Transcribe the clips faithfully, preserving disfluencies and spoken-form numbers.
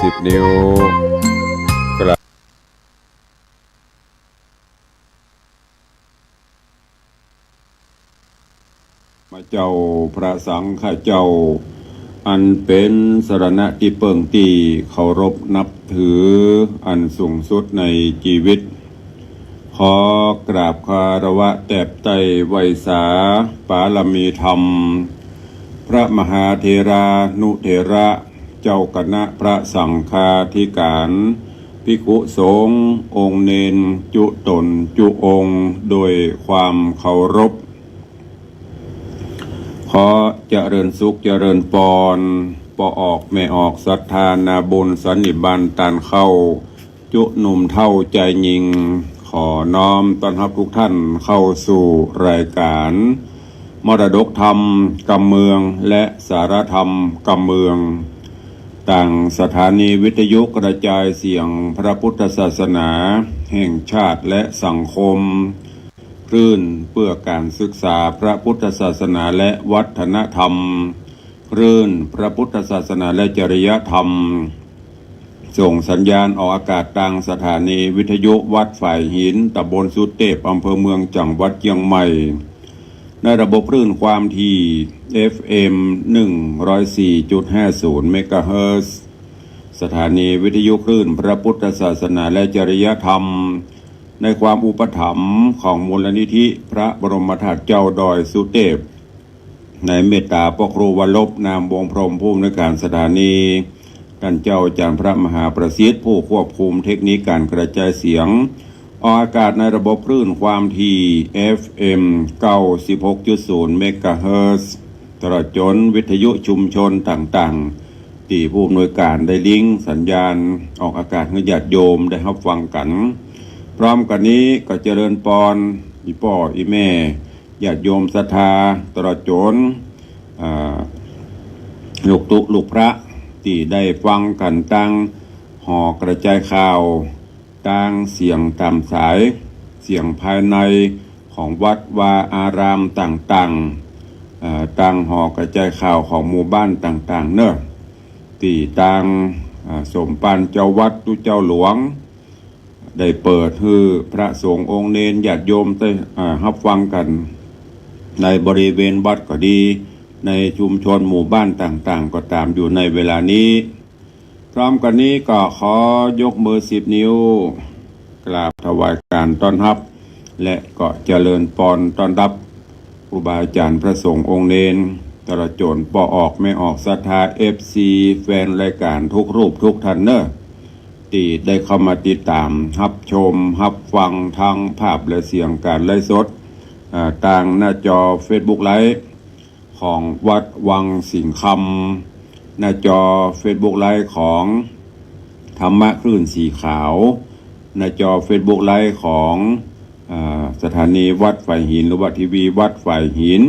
สิบ นิ้ว กราบ มาเจ้าพระสังฆเจ้า อันเป๋นสรณะตี้เปิ้งตี้เคารพนับถืออันสูงสุดในจีวิต ขอกราบคารวะแตบไต้ไหว้สาปารมีธรรม พระมหาเถรานุเถระ เจ้าคณะพระสังฆาธิการ ภิกขุสงฆ์องค์เณรจุ๊ต๋นจุ๊องค์ โดยความเคารพ ขอเจริญสุขเจริญปอน ป้อออกแม่ออกศรัทธานาบุญสันนิบาตต้านเข้า จุ๊หนุ่มเฒ่าจายญิง ขอน้อมต้อนฮับทุกท่านเข้าสู่รายการ มรดกธรรมกำเมือง และสาระธรรมกำเมือง ตางสถานีวิทยุกระจายเสียงพระพุทธศาสนาแห่งชาติและสังคม คลื่นเพื่อการศึกษาพระพุทธศาสนาและวัฒนธรรม คลื่นพระพุทธศาสนาและจริยธรรม ส่งสัญญาณออกอากาศตางสถานีวิทยุวัดฝายหิน ตำบลสุเตพ อำเภอเมือง จังหวัดเจียงใหม่ ในระบบคลื่นความถี่ เอฟเอ็ม หนึ่งร้อยสี่จุดห้าศูนย์ เมกะเฮิรตซ์ สถานีวิทยุคลื่นพระพุทธศาสนาและจริยธรรม ในความอุปถัมภ์ของมูลนิธิพระบรมธาตุเจ้าดอยสุเตพ ในเมตตาป้อครูวรรบ นามวงศ์พรหม ผู้อำนวยการสถานี ต้านเจ้าอาจารย์พระมหาประสิทธิ์ ผู้ควบคุมเทคนิคการกระจายเสียง ออกอากาศในระบบคลื่นความถี่ เอฟเอ็ม เก้าสิบหกจุดศูนย์ เมกะเฮิรตซ์ ตลอดจ๋นวิทยุชุมชนต่างๆ ตี้ผู้อำนวยการได้ลิงก์สัญญาณออกอากาศหื้อญาติโยมได้ฮับฟังกั๋น พร้อมกั๋นนี้ก็เจริญปอน อี่ป้ออี่แม่ ญาติโยมศรัทธา ตลอดจ๋น อ่า ลูกตุ๊ลูกพระ ตี้ได้ฟังกั๋นตางหอกระจายข่าว ตางเสียงต๋ามสาย เสียงภายในของวัดวาอารามต่างๆ อ่า ตางหอกระจายข่าวของหมู่บ้านต่างๆ เนาะ ตี้ตาง อ่า สมภารเจ้าวัดตุ๊เจ้าหลวง ได้เปิดหื้อพระสงฆ์องค์เณรญาติโยมได้ อ่า ฮับฟังกั๋น ในบริเวณวัดก็ดี ในชุมชนหมู่บ้านต่างๆ ก็ต๋าม อยู่ในเวลานี้ พร้อมกั๋นนี้ก็ขอยกมือสิบนิ้ว กราบถวายการต้อนฮับ และก็เจริญปอนต้อนฮับ ครูบาอาจ๋ารย์พระสงฆ์องค์เณร ตลอดจ๋นป้อออกแม่ออกศรัทธา เอฟซี แฟนรายการทุกรูปทุกท่านเนาะ ตี้ได้เข้ามาติดต๋ามฮับชมฮับฟังตางภาพและเสียงการไลฟ์สด อ่า ตางหน้าจอเฟซบุ๊กไลฟ์ ของวัดวังสิงห์คำ หน้าจอเฟซบุ๊กไลฟ์ของธรรมะคลื่นสีขาว หน้าจอเฟซบุ๊กไลฟ์ของ อ่า สถานีวัดฝายหิน หรือว่าทีวีวัดฝายหิน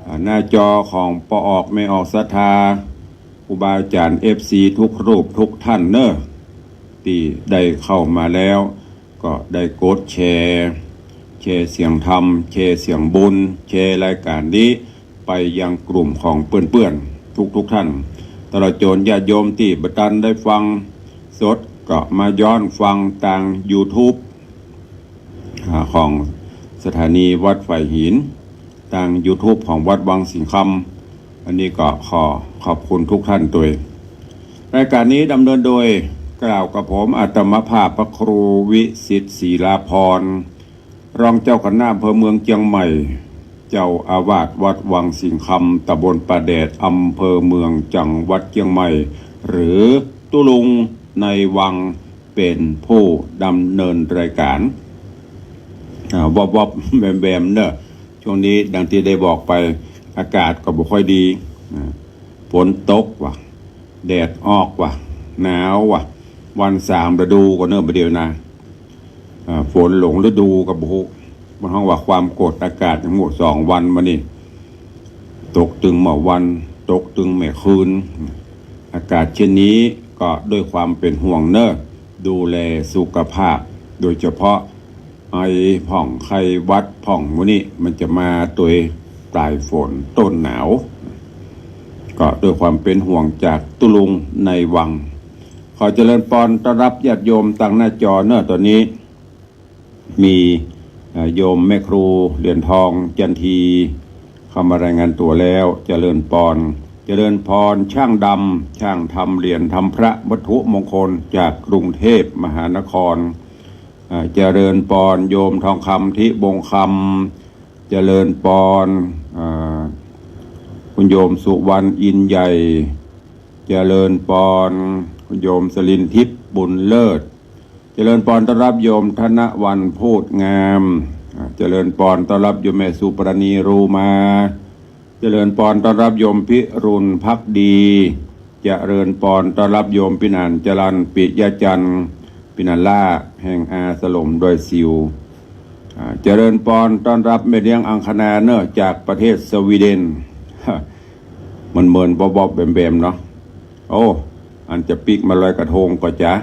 อ่า หน้าจอของป้อออกแม่ออกศรัทธา ครูบาอาจ๋ารย์ เอฟซี ทุกรูปทุกท่านเนาะ ตี้ได้เข้ามาแล้ว ก็ได้กดแชร์ แชร์เสียงธรรม แชร์เสียงบุญ แชร์รายการนี้ไปยังกลุ่มของเปื้อนๆ ทุกๆ ท่าน ตลอดจ๋นญาติโยมตี้บ่ตันได้ฟังสด ก็มาย้อนฟังตางยูทูบ อ่า ของสถานีวัดฝายหิน ตางยูทูบของวัดวังสิงห์คำ อันนี้ก็ขอขอบคุณทุกท่านตวย รายการนี้ดำเนินโดย กล่าวกับผมอาตมาภาพพระครูวิสิทธิ์ ศิลาภรณ์ รองเจ้าคณะอำเภอเมืองเจียงใหม่ เจ้าอาวาสวัดวังสิงห์คำ ตำบลป่าแดด อำเภอเมือง จังหวัดเจียงใหม่ หรือตุ๊ลุงในวัง เป๋นผู้ดำเนินรายการ อ่า วอบๆ แวมๆ เนาะ ช่วงนี้ดังตี้ได้บอกไป อากาศก็บ่ค่อยดี อ่า ฝนตกว่ะ แดดออกว่ะ หนาวว่ะ วันสามฤดูก่อเนาะ บ่าเดี่ยวนะ อ่า ฝนหลงฤดูก็บ่ฮู้ มันฮ้องว่าความกดอากาศ หมดสองวันมานี่ ตกตึงเมื่อวัน ตกตึงเมื่อคืน อากาศเช่นนี้ก็ด้วยความเป๋นห่วงเนาะ ดูแลสุขภาพ โดยเฉพาะไอพ่องไข้หวัดพ่องหมู่นี้ มันจะมาตวยปลายฝนต้นหนาว ก็ด้วยความเป๋นห่วงจากตุ๊ลุงในวัง ขอเจริญปอนต้อนรับญาติโยมตางหน้าจอเนอะ ต๋อนนี้มี เอ่อ โยมแม่ครูเหรียญทองจันทีเข้ามารายงานตั๋วแล้ว เจริญปอน เจริญปอน ช่างดำ ช่างทำเหรียญทำพระวัตถุมงคลจากกรุงเทพมหานคร เอ่อ เจริญปอน โยมทองคำ ทิวงศ์คำ เจริญปอน เอ่อ คุณโยมสุวรรณ อินใหญ่ เจริญปอน คุณโยมสลินทิพย์ บุญเลิศ เจริญปอนต้อนรับโยมธนวรรณ พูดงาม อ่า เจริญปอนต้อนรับโยมแม่สุปราณี รูมา เจริญปอนต้อนรับโยมพิรุณ ภักดี เจริญปอนต้อนรับโยมปิหนาน จรัญ ปิยะจันทร์ ปิหนานล่า แห่งอาสลมดอยสิว อ่า เจริญปอนต้อนรับแม่เลี้ยงอังคณาเนอะ จากประเทศสวีเดน มันเหมือนบอบๆแบมๆเนาะ โอ้ อันจะปิ๊กมาลอยกระทงก็จะ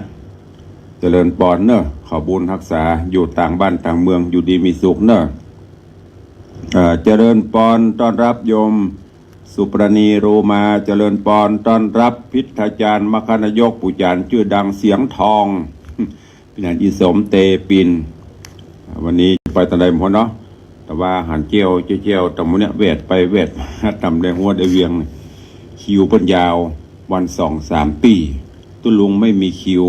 เจริญปอนเนอะ ขอบุญฮักษา อยู่ต่างบ้านต่างเมือง อยู่ดีมีสุขเนอะ เอ่อ เจริญปอนต้อนรับโยมสุปราณี รูมา เจริญปอนต้อนรับพิทยาจารย์ มคคนายก ปู่จารย์จื้อดังเสียงทอง ปิหนาน อีสม เตปิน วันนี้จะไปตางใดหมดเนาะ แต่ว่าหันเจียวเจียวตางหมู่เนี่ย แวดไปแวดมา ตางในหัวในเวียง คิวเปิ้นยาว วันสองสามตี้ ตุ๊ลุงไม่มีคิว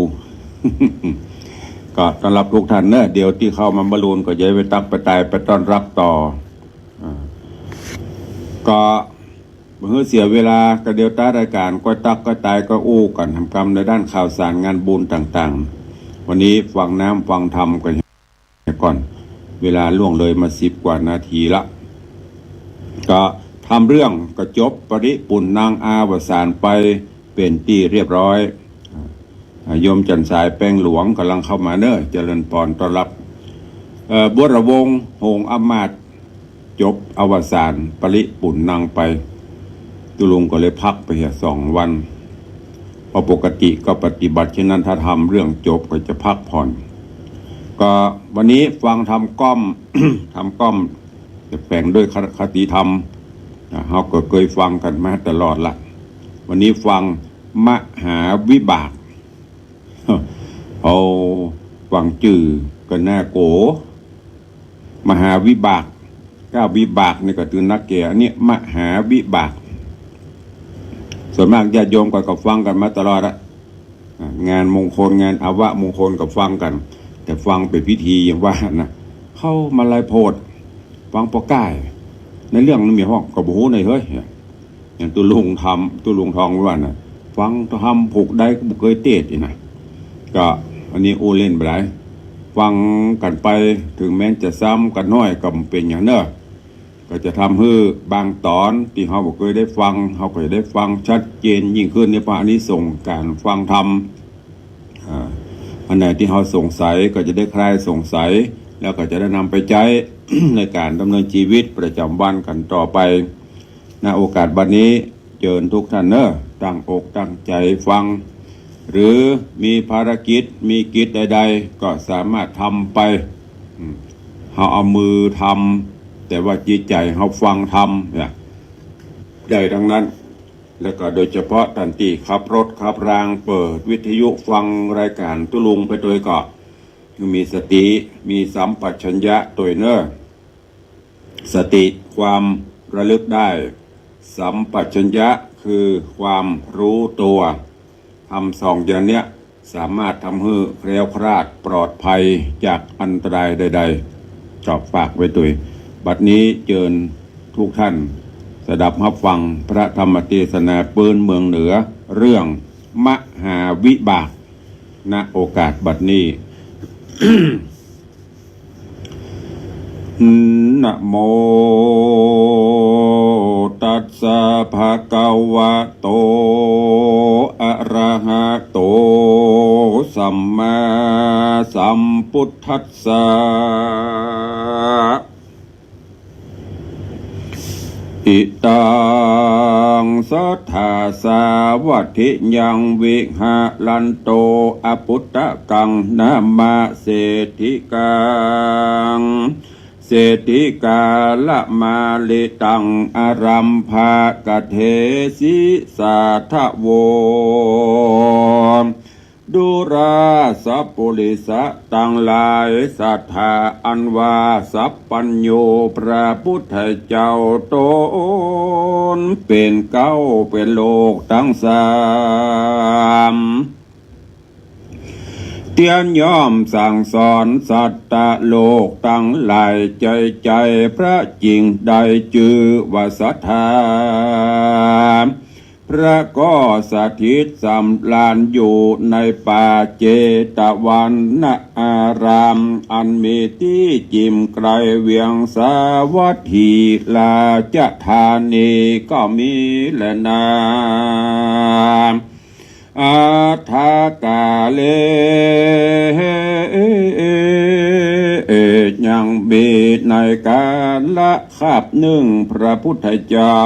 ก็ต้อนรับทุกท่านเนอะ เดี๋ยวตี้เข้ามาบรรลุนก็จะไปตักไปตายไปต้อนรับต่อ อ่า ก็บ่หื้อเสียเวลา ก็เดี๋ยวต้านรายก๋าน ก้อยตักก้อยตาย ก้อยอู้กั๋น ทำกรรมในด้านข่าวสารงานบุญต่างๆ วันนี้ฟังน้ำฟังธรรมกั๋นก่อน เวลาล่วงเลยมาสิบกว่านาทีละ ก็ทำเรื่องก็จบปริปุณณังอวสานไป เป๋นตี้เรียบร้อย อ่า โยมจันทร์สายแปงหลวงก่ำลังเข้ามาเนอะ เจริญปอนต้อนรับ เอ่อ บวรวงศ์ หงส์อำมาตย์ จบอวสานปริปุณณังไป ตุ๊ลุงก็เลยพักไปเหียสองวัน เพราะปกติก็ปฏิบัติเช่นนั้น ถ้าทำเรื่องจบก็จะพักผ่อน ก็วันนี้ฟังธรรมก้อม ธรรมก้อม จะแฝงด้วยคติธรรม อ่า เฮาก็เกยฟังกั๋นมาตลอดละ วันนี้ฟังมหาวิบาก เอา ฟังจื้อก็น่ากั๋ว มหาวิบาก เก้าวิบากนี่ก็คือนักแก่ อันนี้มหาวิบาก ส่วนมากญาติโยมก็ ก็ฟังกั๋นมาตลอดอะ อ่ะ งานมงคล งานอวมงคลก็ฟังกั๋น แต่ฟังเป๋นพิธีอย่างว่านะ เข้ามาลายโพด ฟังปอก้าย ในเรื่องนั้นมีห้องก็บ่ฮู้ในเฮ้ย อย่างตุ๊ลุงธรรม ตุ๊ลุงทองว่าน่ะ ฟังธรรมผูกใดก็บ่เกยเตศน์อีกนะ ก็อันนี้อู้เล่นไปหลาย ฟังกั๋นไป ถึงแม้นจะซ้ำกั๋นน้อยก็บ่เป๋นหยังเนอะ ก็จะทำหื้อบางต๋อนตี้เฮาบ่เกยได้ฟัง เฮาก็จะได้ฟังชัดเจนยิ่งขึ้น นี่เป๋นอานิสงส์ก๋านฟังธรรม อ่า อันไหนตี้เฮาสงสัยก็จะได้คลายสงสัย แล้วก็จะได้นำไปใจ๊ ในก๋านดำเนินชีวิตประจำวันกั๋นต่อไป ณ โอกาสบัดนี้ เจิญทุกท่านเนอะ ตั้งอกตั้งใจ๋ฟัง หรือมีภารกิจ มีกิจใดๆ ก็สามารถทำไป อืม เฮาเอามือทำ แต่ว่าจิตใจ๋เฮาฟังธรรมเนี่ย ได้ทั้งนั้น แล้วก็โดยเฉพาะต้านตี้ขับรถขับราง เปิดวิทยุฟังรายก๋านตุ๊ลุงไปตวยก็ มีสติ มีสัมปชัญญะตวยเนอะ สติความระลึกได้ สัมปชัญญะคือความรู้ตัว ธรรมสองอย่างเนี้ยสามารถทำหื้อแคล้วคลาดปลอดภัยจากอันตรายใดๆ ก็ฝากไว้ตวย บัดนี้เจิญทุกท่านสดับฮับฟังพระธรรมเตสนาปื้นเมืองเหนือ เรื่องมหาวิบาก ณ โอกาสบัดนี้ นะโมตัสสะ ภะคะวะโต อะระหะโต สัมมาสัมพุทธัสสะ อิตัง สัทธา สาวัตถิยัง วิหะรันโต อปุตตะกัง นะมะ เศรษฐิกัง เศรษฐิกาละมาลิตัง อารัมภะกะเทสิ สาทะโว พราสปุริสะตังหลายสัตถาอันว่าสัพพัญญูพระพุทธเจ้าต๋นเป๋นเก๊าเป๋นโลกตังสาม เตียนย่อมสั่งสอนสัตตะโลกตังหลาย ใจ๋ใจ๋พระจิ่งได้จื้อว่าสัตถา พระก็สถิตสำราญอยู่ในป่าเจตวันนาราม อันมีตี้จิ่มไก๋เวียงสาวัตถีราชธานีก็มีแลนา อัฏฐกาเล ยังมีในกาละคาบนึ่งพระพุทธเจ้า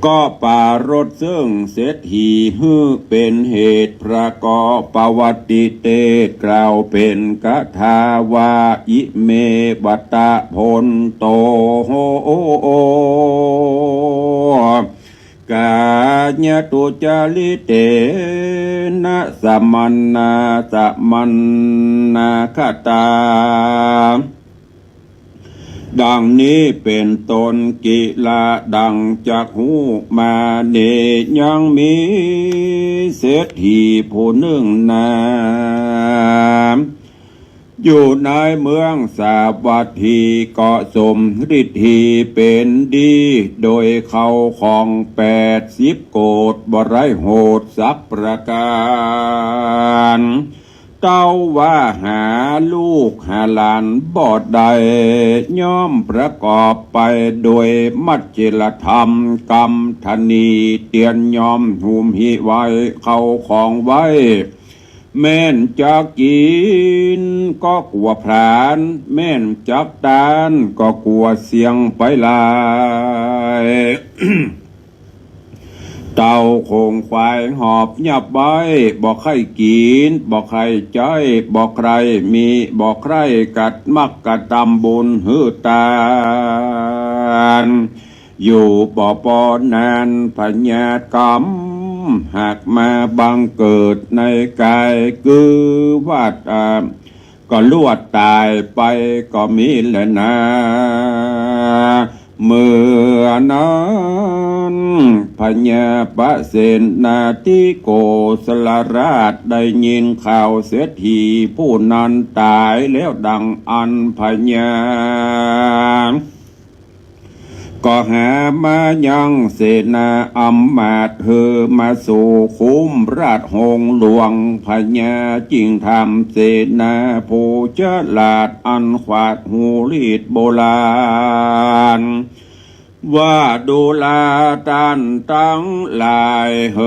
ก็ปรารภซึ่งเศรษฐีหื้อเป๋นเหตุ พระก็ปวัตติเตศน์กล่าวเป๋นคาถาว่า อิเม วัตตะ โพนโต กายะตุจาริเตนะ สะมะนา สะมะนาคตา ดังนี้เป๋นต้น กิระ ดังจักฮู้มานี้ ยังมีเศรษฐีผู้นึ่งนา อยู่ในเมืองสาวัตถี ก็สมฤทธีเป๋นดี โดยเข้าของแปดสิบโกฏ บ่ไร้โหดสักประก๋าน เต้าว่าหาลูกหาหลานบ่ได้ ย่อมประกอบไปโดยมัจฉิรธรรม กำธนี เตียนย่อมหุมหิไว้ เข้าของไว้ แม่นจักกิ๋นก็กั๋วผลาญ แม่นจักตานก็กั๋วเสี้ยงไปหลาย เต้าโขงขวายหอบยับไว้ บ่ใค่กิ๋น บ่ใค่ใจ๊ บ่ใค่มี บ่ใค่กัดมักกระตำบุญหื้อตาน อยู่บ่ปอนาน พญากำหากมาบังเกิดในก๋าย คือว่า อ่า ก็ลวดต๋ายไปก็มีแลนา เมื่อนั้น พญาปเสนทิโกศลราชได้ยินข่าวเศรษฐีผู้นั้นต๋ายแล้วดังอั้น พญา ก็หามายังเสนาอำมาตย์ หื้อมาสู่คุ้มราชโฮงหลวง พญาจึงถามเสนาผู้ฉลาดอันขวาดฮู้ลีดโบราณ ว่าดูราต้านตังหลายเห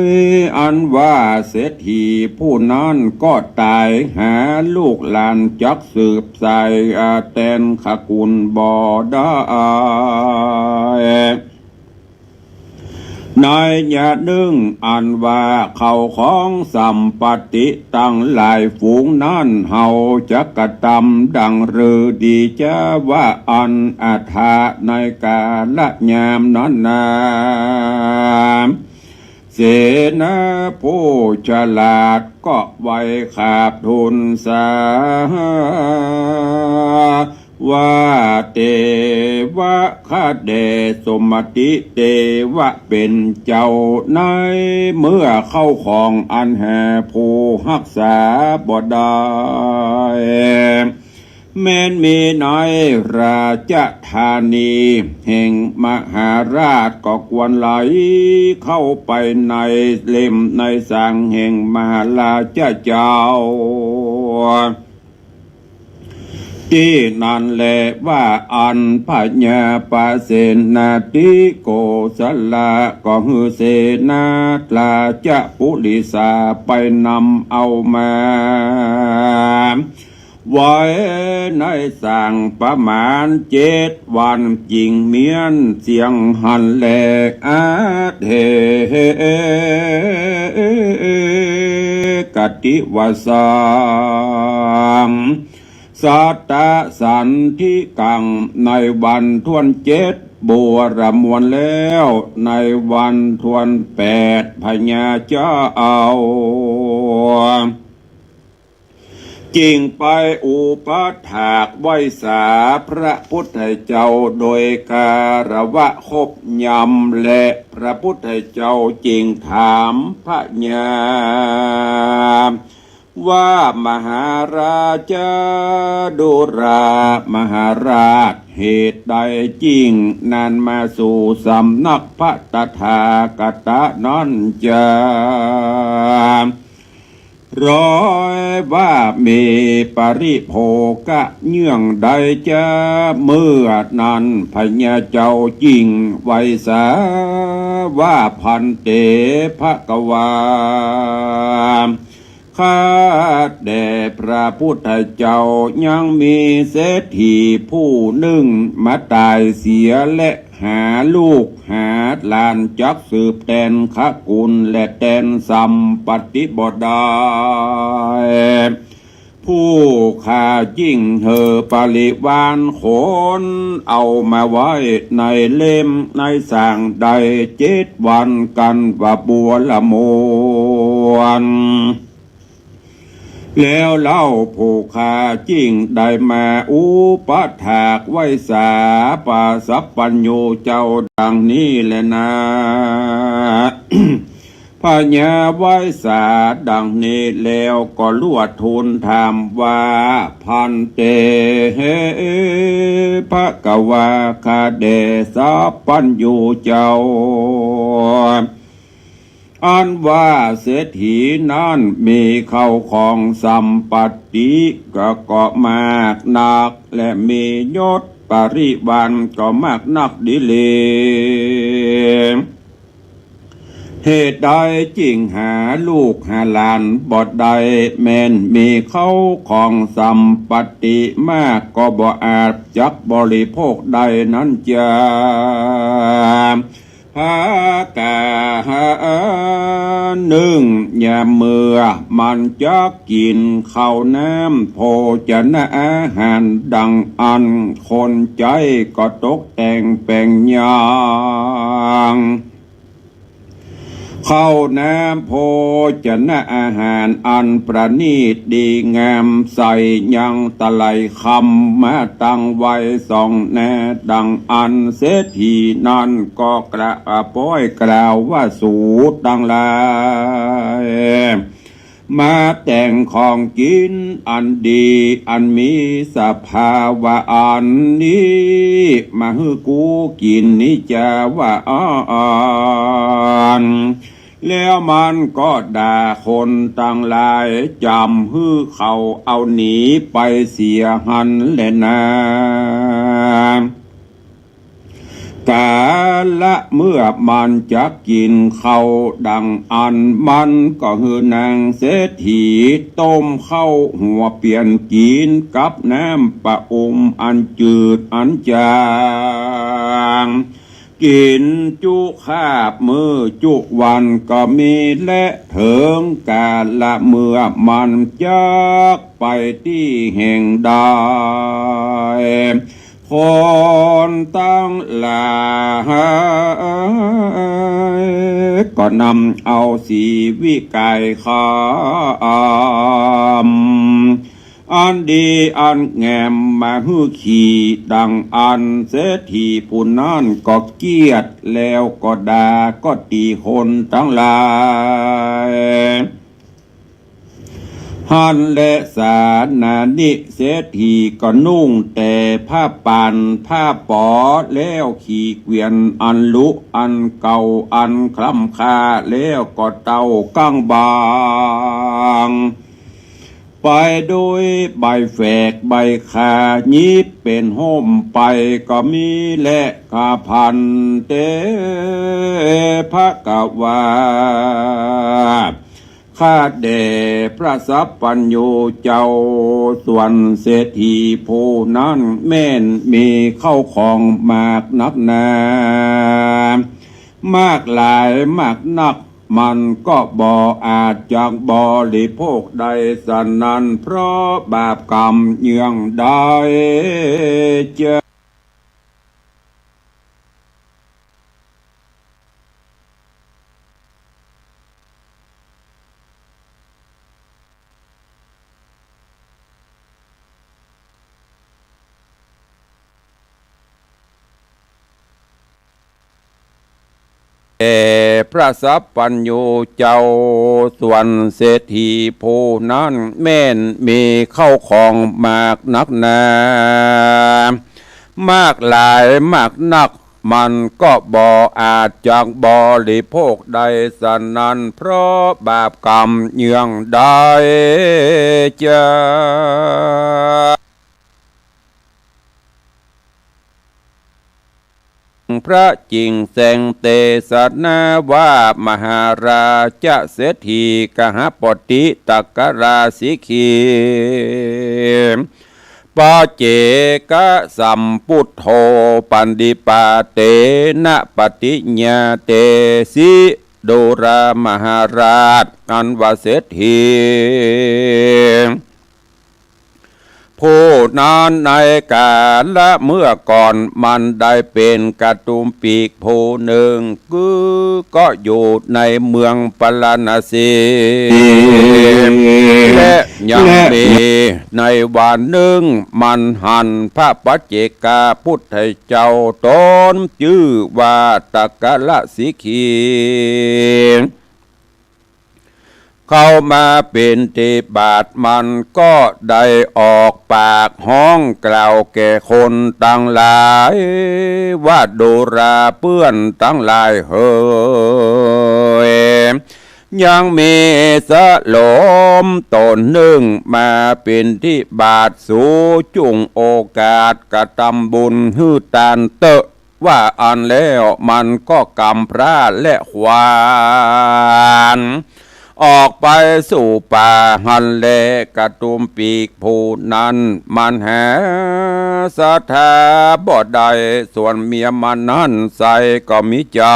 ย อันว่าเศรษฐีผู้นั้นก็ต๋าย หาลูกหลานจักสืบสาย อ่า แตนขกุลบ่ได้ ในยะนึ่งอันว่าเข้าของสัมปัตติตังหลายฝูงนั้น เฮาจักกระตำดังฤๅดีจาวะอันอัฏฐะ ในกาละยามนั้นนา เสนาผู้ฉลาดก็ไวขาบทูลสา ว่าเตวะ ข้าแด่สมมาติเตวะเป๋นเจ้า ในเมื่อเข้าของอันหาผู้ฮักษาบ่ได้ แม้นมีในราชธานีแห่งมหาราช ก็ควรไหลเข้าไปในเล่มในสังแห่งมหาราชเจ้า ตี้นั้นแล ว่าอั้นพญาปเสนทิโกศละก็หื้อเสนาราชปุริสาไปนำเอามา ไว้ในสังประมาณเจ็ดวัน จึงเมี้ยนเสียงหันแล อัฏเถ กติวสัง สัตตสันทิกัง ในวันถ้วนเจ็ด บัวระมวลแล้วในวันทวนแปด พญาเจ้า จึงไปอุปถากไหว้สาพระพุทธเจ้าโดยคารวะครบยำ และพระพุทธเจ้าจึงถามพญา ว่า มหาราชา ดูรา มหาราช เหตุใดจึงนั้นมาสู่สำนักพระตถาคตะนั้นจา ร้อยว่ามีปริโภคเยื่องใดจา เมื่อนั้นพญาเจ้าจึงไหว้สาว่า ภันเต ภควา ข้าแต่พระพุทธเจ้า ยังมีเศรษฐีผู้นึ่งมาต๋ายเสีย และหาลูกหาหลานจักสืบแตนขกุลและแตนสัมปัตติบ่ได้ ผู้ข้าจึงหื้อบริวารขนเอามาไว้ในเล่มในสางได้เจ็ดวัน กั๋นว่าบัวระมวล แล้วเล่าผู้ข้าจึงได้มาอุปถากไหว้สาพระสัพพัญญูเจ้าดังนี้แลนา พญาไหว้สาดังนี้แล้วก็ลวทูลถามว่า ภันเต ภควา ข้าแต่สัพพัญญูเจ้า อันว่าเศรษฐีนั้นมีเข้าของสัมปัตติก็ ก็มากนัก และมียศบริวารก็มากนักดีหลี เหตุใดจึงหาลูกหาหลานบ่ได้ แม้นมีเข้าของสัมปัตติมากก็บ่อาจจักบริโภคได้นั้นจา ภาคา นึ่ง ยามเมื่อมันจักกิ๋นข้าวน้ำโภชนะอาหารดังอั้น คนใจ๊ก็ตกแต่งแป๋งอย่าง ข้าวน้ำโภชนะอาหารอันประณีตดีงามใส ยังตะไลคำมาตั้งไว้สองหน้าดังอั้น เศรษฐีนั้นก็กระป้อยกล่าวว่า สูตังหลาย มาแต่งของกิ๋นอันดี อันมีสภาวะอันนี้ มาหื้อกูกิ๋นนี้จาว่าอั้น แล้วมันก็ด่าคนตังหลาย จ๋ำหื้อเขาเอาหนีไปเสียหั้นแลนา กาละเมื่อมันจักกิ๋นข้าวดังอั้น มันก็หื้อนางเศรษฐีต้มข้าวหัวเปียนกิ๋นกับน้ำปะอุมอันจืดอันจ๋าง กิ๋นจุคาบมื้อจุวันก็มี และเถิงกาละเมื่อมันจักไปตี้แห่งใด คนตังหลายก็นำเอาสีวิไกยคำ อันดีอันงามมาหื้อขี่ดังอั้น เศรษฐีผู้นั้นก็เกลียด แล้วก็ด่าก็ตี๋คนตังหลาย หั้นแล สานานิเศรษฐีก็นุ่งแต่ผ้าป่านผ้าป๋อ แล้วขี่เกวียนอันลุอันเก่าอันคร่ำคร่า แล้วก็เต้าก้างบาง ไปโดยใบแฝกใบคา ยิบเป๋นฮ่มไปก็มีแล ข้าภันเต ภควา ข้าแต่พระสัพพัญญูเจ้า ส่วนเศรษฐีผู้นั้นแม้นมีเข้าของมากนักหนา มากหลายมากนัก มันก็บ่อาจจักบริโภคได้ สะนั้นเพราะบาปกรรมเยื่องใดจา แก่พระสัพพัญญูเจ้า ส่วนเศรษฐีผู้นั้นแม่นมีเข้าของมากนักหนา มากหลายมากนัก มันก็บ่อาจจักบริโภคได้ สะนั้นเพราะบาปกรรมเยื่องใดจะ พระจิ่งแสดงเตสนาว่า มหาราชเศรษฐีกหปติ ตักกราสีขี ปัจเจกสัมปุทโธ ปันดิปาเตนะปฏิญญาเตสิ ดูรา มหาราช อันว่าเศรษฐี ผู้นั้นในกาละเมื่อก่อน มันได้เป๋นกะตุมปีกผู้นึ่ง คือก็อยู่ในเมืองปาราณสี และยังมีในวันนึ่ง มันหันพระปัจเจกพุทธเจ้าต๋นจื้อว่าตักกราสีขี เข้ามาบิณฑบาต มันก็ได้ออกปากฮ้องกล่าวแก่คนตังหลายว่า ดูราเปื้อนตังหลายเหย ยังมีสโลมต๋นนึ่งมาบิณฑบาต สูจุ่งโอกาสกระตำบุญหื้อตานเต๊อะ ว่าอั้นแล้วมันก็ก๋ำพร้าและขวาน ออกไปสู่ป่าหั้นแล กะตุมปีกผู้นั้นมันหาศรัทธาบ่ได้ ส่วนเมียมันนั้นใส่ก็มีใจ๋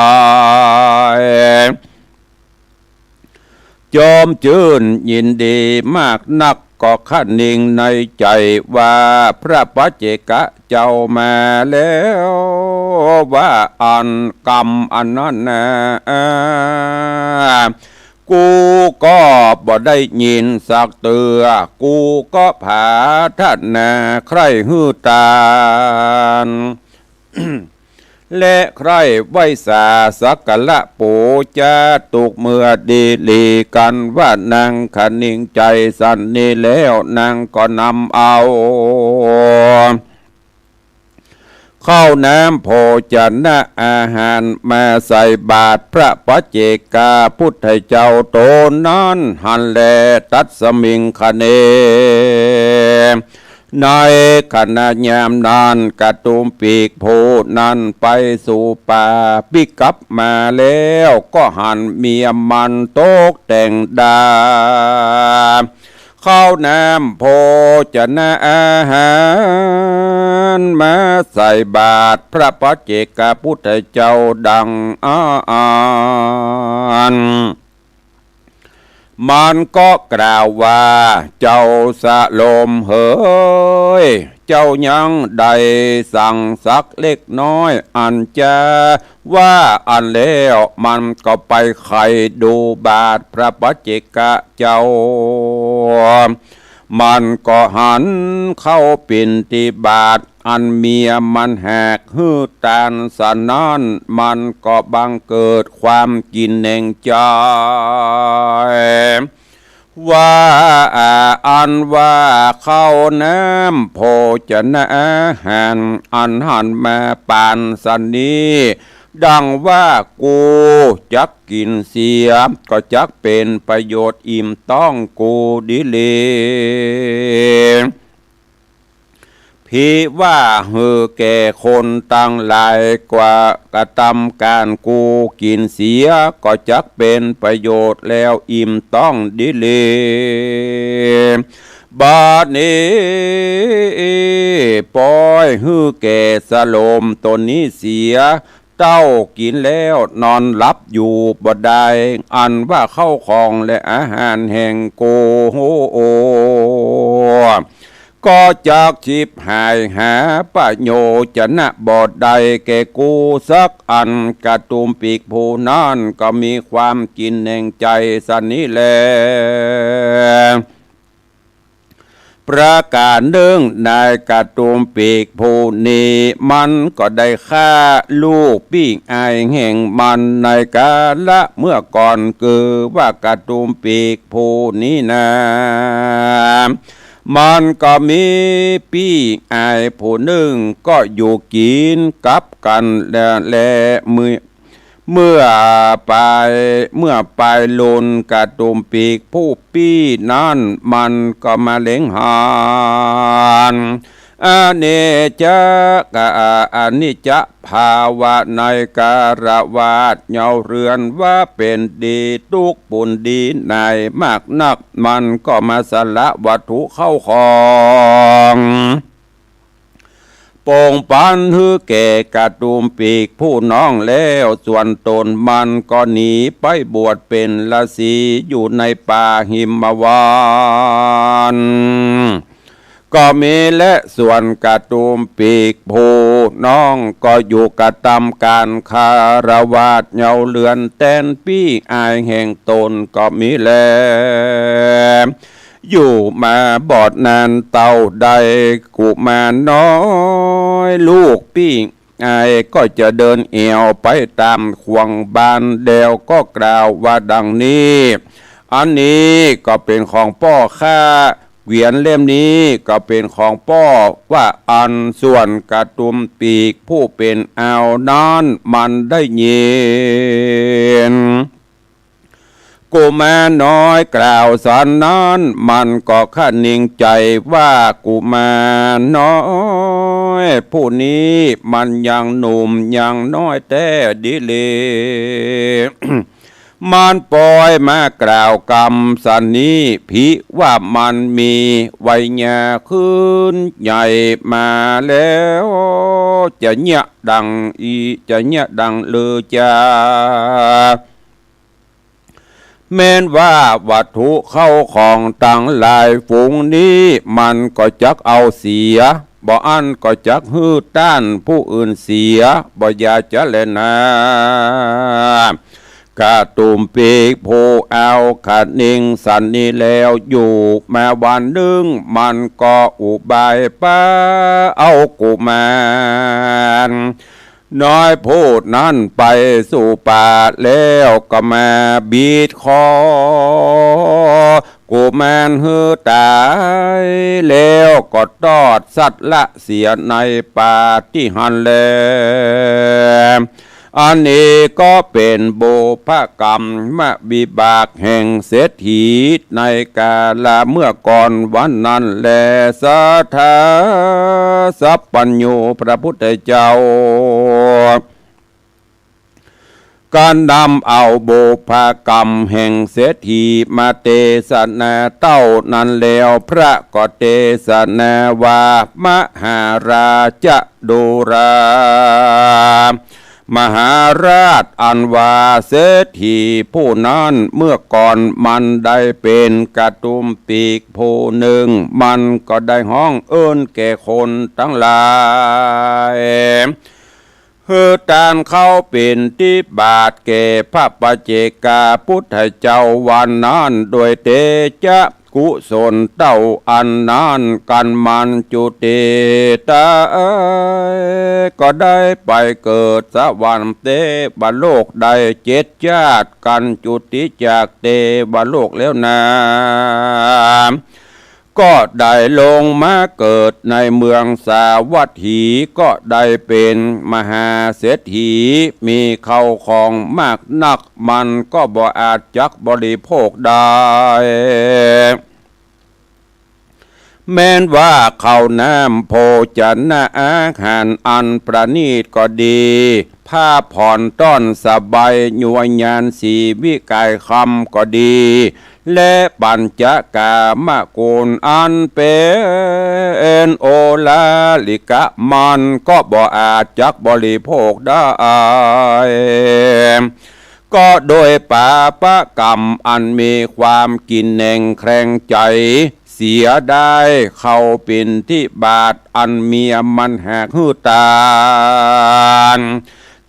จอมจื้นยินดีมากนัก ก็คะนิงในใจ๋ว่า พระปัจเจกเจ้ามาแล้ว ว่าอั้นกำอันนั้นนา กูก็บ่ได้ยินสักเตื้อ กูก็ผาถนาใคร่หื้อตาน และใคร่ไหว้สาสักการะปู๋จาตุ๊กเมื่อดีหลีกั๋นว่า นางคะนิงใจ๋สันนี้แล้ว นางก็นำเอา ข้าวน้ำโภชนะอาหารมาใส่บาตรพระปัจเจกพุทธเจ้าต๋นนั้นหั้นแล ตัสมิงคะเน ในขณะยามนั้น กะตุมปีกผู้นั้นไปสู่ป่า ปิ๊กกลับมาแล้วก็หันเมียมันตกแต่งดา ข้าวน้ำโภชนะอาหารมาใส่บาตรพระปัจเจกพุทธเจ้าดังอั้น มันก็กล่าวว่า เจ้าสโลมเหย เจ้ายังได้สังสักเล็กน้อย อันจะว่าอั้นแล้ว มันก็ไปไขดูบาตรพระปัจเจกเจ้า มันก็หันเข้าบิณฑบาต อันเมียมันหากหื้อตานสะนั้น มันก็บังเกิดความกินแหนงใจ๋ ว่าอันว่าข้าวน้ำโภชนะอาหาร อันหันมาปานสะนี้ ดังว่ากูจักกิ๋นเสีย ก็จักเป๋นประโยชน์อิ่มต๊องกูดีหลี ภิว่าหื้อแก่คนตังหลาย กว่ากระตำก๋านกูกิ๋นเสีย ก็จักเป๋นประโยชน์แล้วอิ่มต๊องดีหลี บัดนี้ปล่อยหื้อแก่สโลมต๋นนี้เสีย เต้ากิ๋นแล้วนอนหลับอยู่บ่ได้ อันว่าข้าวของและอาหารแห่งกู ก็จักฉิบหายหาประโยชนะบ่ได้แก่กูสักอัน กะตุมปีกผู้นั้นก็มีความกิ๋นแหนงใจ๋สะนี้แล เ ประก๋านนึ่ง นายกระดุมปีกผู้นี้ มันก็ได้ฆ่าลูกปี้อายแห่งมันในกาละเมื่อก่อน คือว่ากระดุมปีกผู้นี้นา มันก็มีปี้อายผู้นึ่ง ก็อยู่กิ๋นกับกั๋นแล แลเมื่อ เมื่อปาย เมื่อปายลุน กระดุมปีกผู้ปี้นั้น มันก็มาเล็งหัน อเนจจกะ อนิจจภาวะในคฤหาสน์เยาว์เรือนว่าเป๋นดีตุ๊กปูนดีหน่ายมากนัก มันก็มาสละวัตถุเข้าของ ปงปันหื้อแก่กระดุมปีกผู้น้องแล้ว ส่วนต๋นมันก็หนีไปบวชเป๋นฤๅษีอยู่ในป่าหิมวันต์ ก็มี และส่วนกระดุมปีกผู้น้องก็อยู่กระตำก๋านคฤหาสน์เยาว์เรือนแตนปี้อายแห่งต๋นก็มีแล อยู่มาบ่นานเต้าใด กุมารน้อยลูกปี้อายก็จะเดินแอ่วไปต๋ามขว้างบ้าน แล้วก็กล่าวว่าดังนี้ อันนี้ก็เป๋นของป้อข้า เกวียนเล่มนี้ก็เป๋นของป้อ ว่าอั้น ส่วนกระดุมปีกผู้เป๋นอาวนั้นมันได้ยิน กุมารน้อยกล่าวสันนั้น มันก็คะเนงใจ๋ว่ากุมารน้อยผู้นี้มันยังหนุ่มยังน้อยแต๊ดีหลี มันปอยมากล่าวกำสันนี้ ผิว่ามันมีวัยยาขึ้นใหญ่มาแล้ว จะเยียะดังอี จะเยียะดังลือจา แม้นว่าวัตถุเข้าของตังหลายฝูงนี้ มันก็จักเอาเสีย บ่อั้นก็จักหื้อต้านผู้อื่นเสีย บ่อยากจะแลนา กระดุมปีกผู้อาวคะเนงสันนี้แล้ว อยู่มาวันนึ่ง มันก็อุบายปาเอากุมาร น้อยผู้นั้นไปสู่ป่าแล้วก็มาบีดคอกุมารหื้อต๋าย แล้วก็ตอดสัตว์ละเสียในป่าตี้หั้นแล อันนี้ก็เป๋นบุพกรรมวิบากแห่งเศรษฐีในกาละเมื่อก่อนวันนั้นแล สัตถาสัพพัญญูพระพุทธเจ้า ก็นำเอาบุพกรรมแห่งเศรษฐีมาเตสนาเต้านั้นแล้ว พระก็เตสนาว่า มหาราช ดูรา มหาราช อันว่าเศรษฐีผู้นั้นเมื่อก่อนมันได้เป๋นกระดุมปีกผู้นึ่ง มันก็ได้ฮ้องเอิ้นแก่คนตังหลาย หื้อต้านเข้าบิณฑบาตแก่พระปัจเจกพุทธเจ้าวันนั้น โดยเตจะกุศลเต้าอันนั้น กันมันจุติต๋าย ก็ได้ไปเกิดสวรรค์เตวโลกได้เจ็ดจาติ กันจุติจากเตวโลกแล้วนา ก็ได้ลงมาเกิดในเมืองสาวัตถี ก็ได้เป๋นมหาเศรษฐี มีเข้าของมากนัก มันก็บ่อาจจักบริโภคได้ แม้นว่าข้าวน้ำโภชนะอาหารอันประณีตก็ดี ผ้าผ่อนต้อนสบาย ยวญาณสีวิไกคำก็ดี และปัญจกามกุลอันเป๋นโอลาลิกะ มันก็บ่อาจจักบริโภคได้ ก็โดยปาปกรรมอันมีความกินแหน่งแคลงใจ๋ เสียดายเข้าบิณฑบาตอันเมียมันหากหื้อต๋าน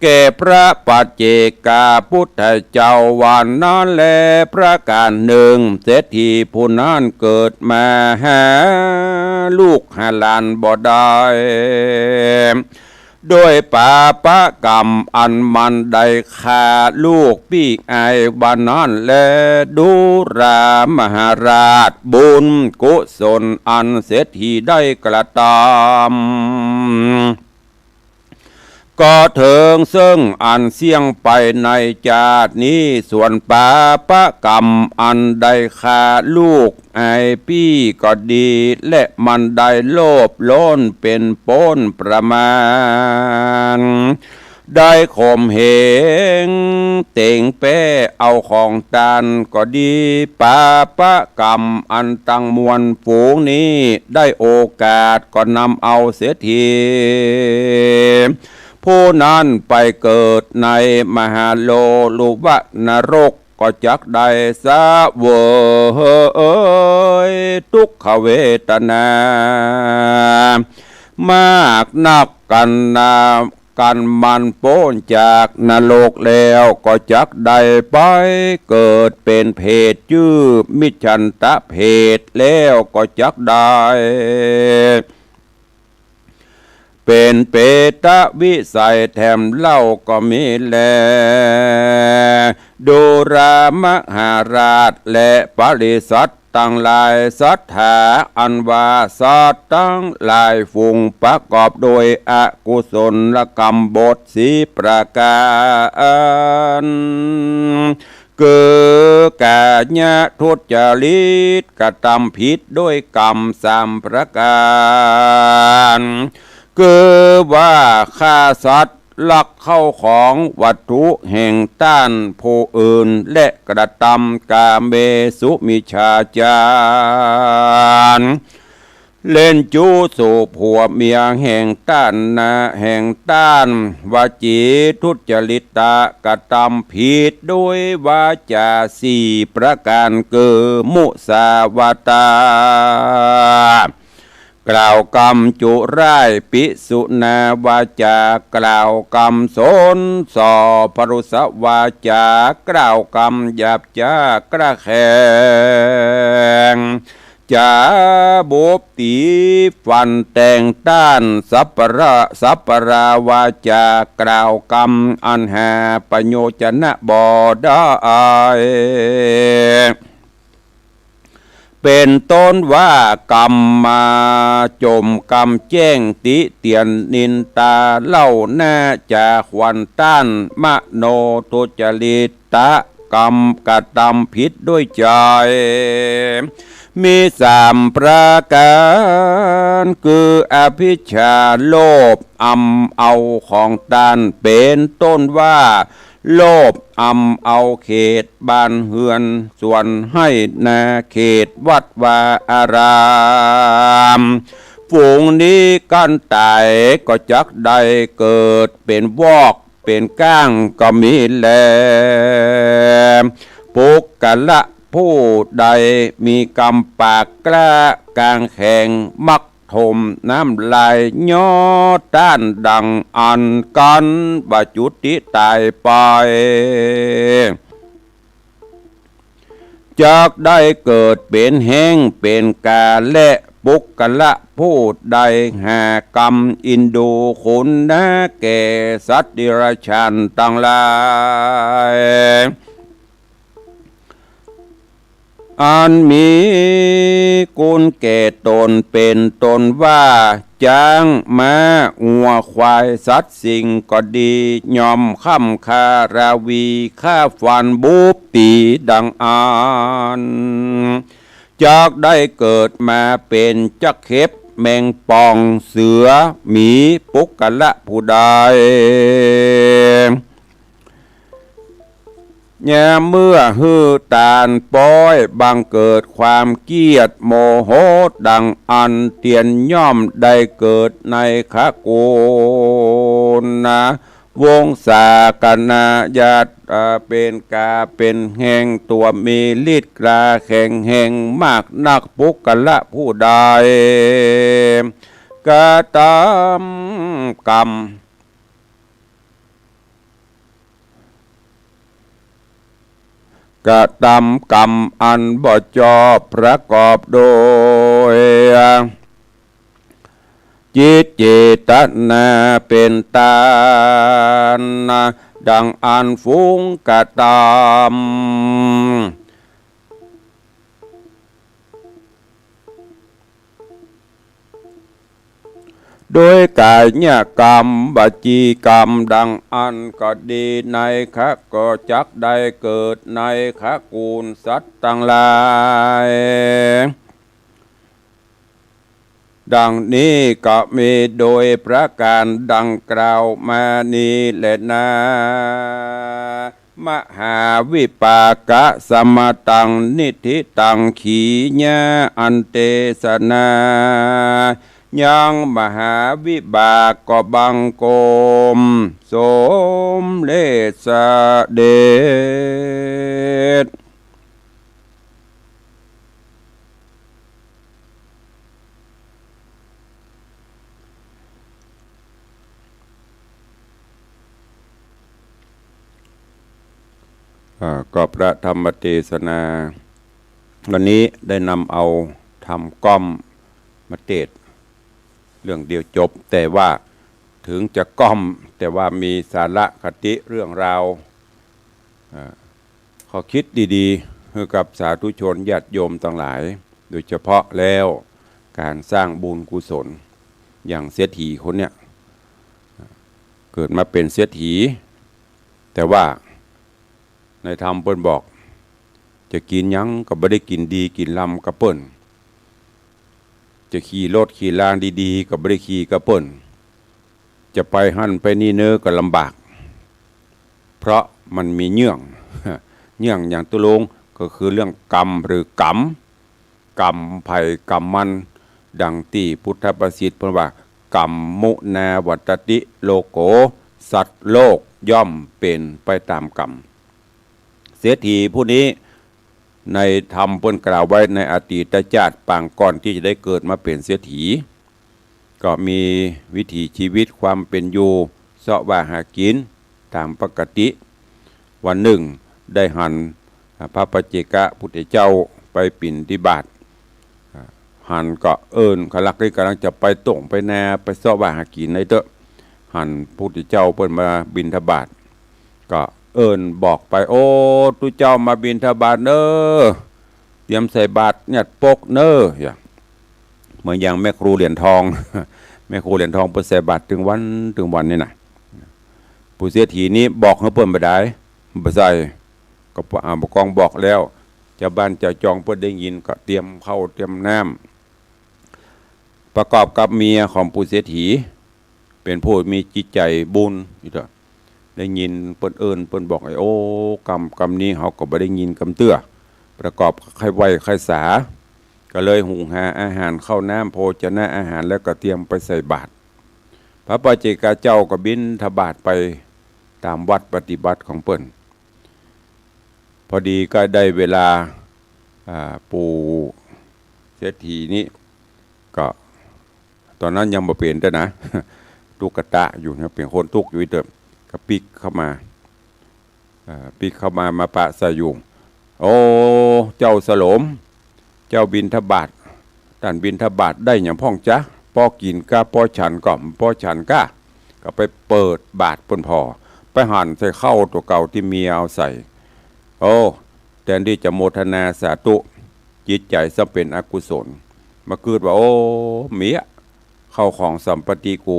แ แก่พระปัจเจกปุทธเจ้าว่านั้นแล ประก๋านนึ่ง เศรษฐีผู้นั้นเกิดมาหาลูกหาหลานบ่ได้ โดยปาปะกรรมอันมันได้ฆ่าลูกปี้อ้ายว่านั้นแล ดูรา มหาราช บุญกุศลอันเศรษฐีได้กระตำ ก็เถิงซึ่งอันเสี้ยงไปในจาตินี้ ส่วนปาปะกรรมอันได้ฆ่าลูกอ้ายปี้ก็ดี และมันได้โลภโลนเป๋นป๊นประมาณ ได้ข่มเหงเต๋งแป้เอาของต้านก็ดี ปาปะกรรมอันตังมวลฝูงนี้ได้โอกาสก็นำเอาเศรษฐีผู้นั้นไปเกิดในมหาโลลุวะนรก ก็จักได้เสวยทุกขเวทนา มากนักกั๋นนา กันมันป๊นจากนรกแล้ว ก็จักได้ไปเกิดเป๋นเปรตจื้อมิจฉันตะเปรต แล้วก็จักได้เป๋นเปรตวิสัยแถมเล่าก็มีแล ดูรา มหาราช และปริษัทตังหลาย สัตถาอันว่าสัตว์ตังหลายฝูงประกอบโดยอกุศลกรรมบทสี่ประก๋าน คือกายทุจริต กระตำผิดด้วยกรรมสามประก๋าน คือว่าฆ่าสัตว์ ลักเข้าของวัตถุแห่งต้านผู้อื่น และกระตำกาเมสุมิจฉาจาร เล่นจู้สู่ผัวเมียแห่งต้านนา แห่งต้าน วจีทุจริตะ กระตำผิดด้วยวาจาสี่ประก๋าน คือมุสาวาทา กล่าวกำจุร้าย ปิสุนาวาจา กล่าวกำสนส่อ พรุสวาจา กล่าวกำหยาบจ๊า กล้าแข็งจ๋า บุบตี๋ฟันแตงต้าน สัปปะระ สัปปะราวาจา กล่าวกำอันหาประโยชน์จะบ่ได้ เป๋นต้นว่ากำมาจมกำแจ้งติเตียนนินตาเล่าหน้าจ๋า ขวัญต้าน มโนทุจริตะ กำกระตำผิดด้วยใจ๋ มีสามประก๋าน คืออภิชฌา โลภอำเอาของต้าน เป๋นต้นว่า โลภอำเอาเขตบ้านเฮือนสวนไฮ่นา เขตวัดวาอาราม ฝูงนี้กั๋นต๋ายก็จักได้เกิดเป๋นวอก เป๋นก้างก็มีแล ปุคคละผู้ใดมีกำปากกล้า ก๋างแข็ง มักถมน้ำลาย ย่อต้านดังอั้นกั๋น บ่จุติต๋ายไป จักได้เกิดเป๋นแฮ้งเป๋นก๋า และปุคคละผู้ใดหากำอินดูคุณนาแก่สัตว์เดรัจฉานตังหลาย อันมีคุณแก่ต๋น เป๋นต้นว่าจ๊าง ม้า งัว ควาย สัตว์สิ่งก็ดี ย่อมค่ำคาราวี ฆ่าฟันบุบตี๋ดังอั้น จักได้เกิดมาเป๋นจักเข็บ แมงป่อง เสือ หมี ปุคคละผู้ใด ยามเมื่อหื้อต้านป๊อย บังเกิดความเกียจโมโหดังอั้น เตียนย่อมได้เกิดในขกูลนะ วงศาคณาญาติ เป๋นก๋าเป๋นแฮ้ง ตั๋วมีฤทธิ์กล้าแข็งแฮงมากนัก ปุคคละผู้ใดกระตำกำ กระตำกรรมอันบ่ชอบประกอบโดย จิตเจตนาเป๋นต้าน ดังอันฝูงกระตำ โดยก๋ายกรรม วจีกรรม ดังอั้นก็ดี ในขะก็จักได้เกิด ในขะกูลสัตว์ตังหลาย ดังนี้ก็มีโดยประก๋านดังกล่าวมานี้แลนา มหาวิปากะสมตัง นิฏฐิตัง ขีญา อันเตสะนา ยังมหาวิบากก็บังคมสมเร็จเสด็จ อ่า ก็พระธรรมเตสนา วันนี้ได้นำเอาธรรมก๊อมมาเตสน์ เรื่องเดียวจบ แต่ว่าเถิงจะก๊อม แต่ว่ามีสาระคติเรื่องราว อ่า ข้อคิดดีๆ หื้อกับสาธุชนญาติโยมตังหลาย โดยเฉพาะแล้วก๋านสร้างบุญกุศล อย่างเศรษฐีคนเนี้ย เกิดมาเป๋นเศรษฐี แต่ว่าในธรรมเปิ้นบอก จะกิ๋นหยังก็บ่ได้กิ๋นดีกิ๋นล้ำกับเปิ้น จะขี่รถขี่ลางดีๆ ก็บ่ได้ขี่กับเปิ้น จะไปหั้นไปนี่เน้อก็ลำบาก เพราะมันมีเยื่อง เยื่องอย่างตุ๊ลุง ก็คือเรื่องกรรมหรือกรรม กรรมใผกรรมมัน ดังตี้พุทธภาษิตเปิ้นว่า กัมมุนาวัตติโลโก สัตว์โลกย่อมเป๋นไปต๋ามกรรม เศรษฐีผู้นี้ ในธรรมเปิ้นกล่าวไว้ในอดีตจาติปางก่อนตี้จะได้เกิดมาเป๋นเศรษฐี ก็มีวิถีชีวิตความเป๋นอยู่ เซาะว่าหากิ๋นต๋ามปกติ วันนึ่งได้หัน อ่า พระปัจเจกพุทธเจ้าไปบิณฑบาต อ่า หันก็เอิ้น ขลักนี่ก่ำลังจะไปต้งไปนา ไปเซาะว่าหากิ๋นในเต๊อะ หันพุทธเจ้าเปิ้นมาบิณฑบาต ก็เอิ้นบอกไป โอ้ ตุ๊เจ้ามาบิณฑบาตเน้อ เตรียมใส่บาตรหยัดปกเน้อ อย่าง เหมือนอย่างแม่ครูเหรียญทอง แม่ครูเหรียญทองเปิ้นใส่บาตรตึงวันตึงวันนี่นะ ปู่เศรษฐีนี้บอกหื้อเปิ้นบ่ได้ บ่ใส่ ก็ อ่า บ่กองบอกแล้ว จาวบ้านจาวจองเปิ้นได้ยินก็เตรียมข้าวเตรียมน้ำ ประกอบกับเมียของปู่เศรษฐี เป๋นผู้มีจิตใจ๋บุญ ได้ยินเปิ้นเอิ้นเปิ้นบอก ไอ้ โอ้ กำ กำนี้เฮาก็บ่ได้ยินกำเตื้อ ประกอบใค่ไหว้ใค่สา ก็เลยหุงหาอาหารข้าวน้ำโภชนะอาหารแล้วก็เตรียมไปใส่บาตร พระปัจเจกเจ้าก็บิณฑบาตไปต๋ามวัตรปฏิบัติของเปิ้น พอดีก็ได้เวลา อ่า ปู่เศรษฐีนี้ก็ ต๋อนนั้นยังบ่เป๋นเต๊อะนะ ตุ๊กตะอยู่นะ เป๋นคนตุ๊กอยู่อี้เต๊อะ ก็ปิ๊กเข้ามา อ่า ปิ๊กเข้ามา มาปะใส่อยู่ โอ้ เจ้าสโลม เจ้าบิณฑบาต ต้านบิณฑบาตได้หยังพ่องจ๊ะ ปอกิ๋นก้า ปอฉันก็ ปอฉันก้า ก็ไปเปิดบาตรเปิ้นผ่อ ไปหันใส่ข้าวตั๋วเก่าตี้เมียเอาใส่ โอ้ แตนตี้จะโมทนาสาธุ จิตใจ๋ซ้ำเป๋นอกุศล มากึ๊ดว่า โอ้ เมีย ข้าวของสัมปติกู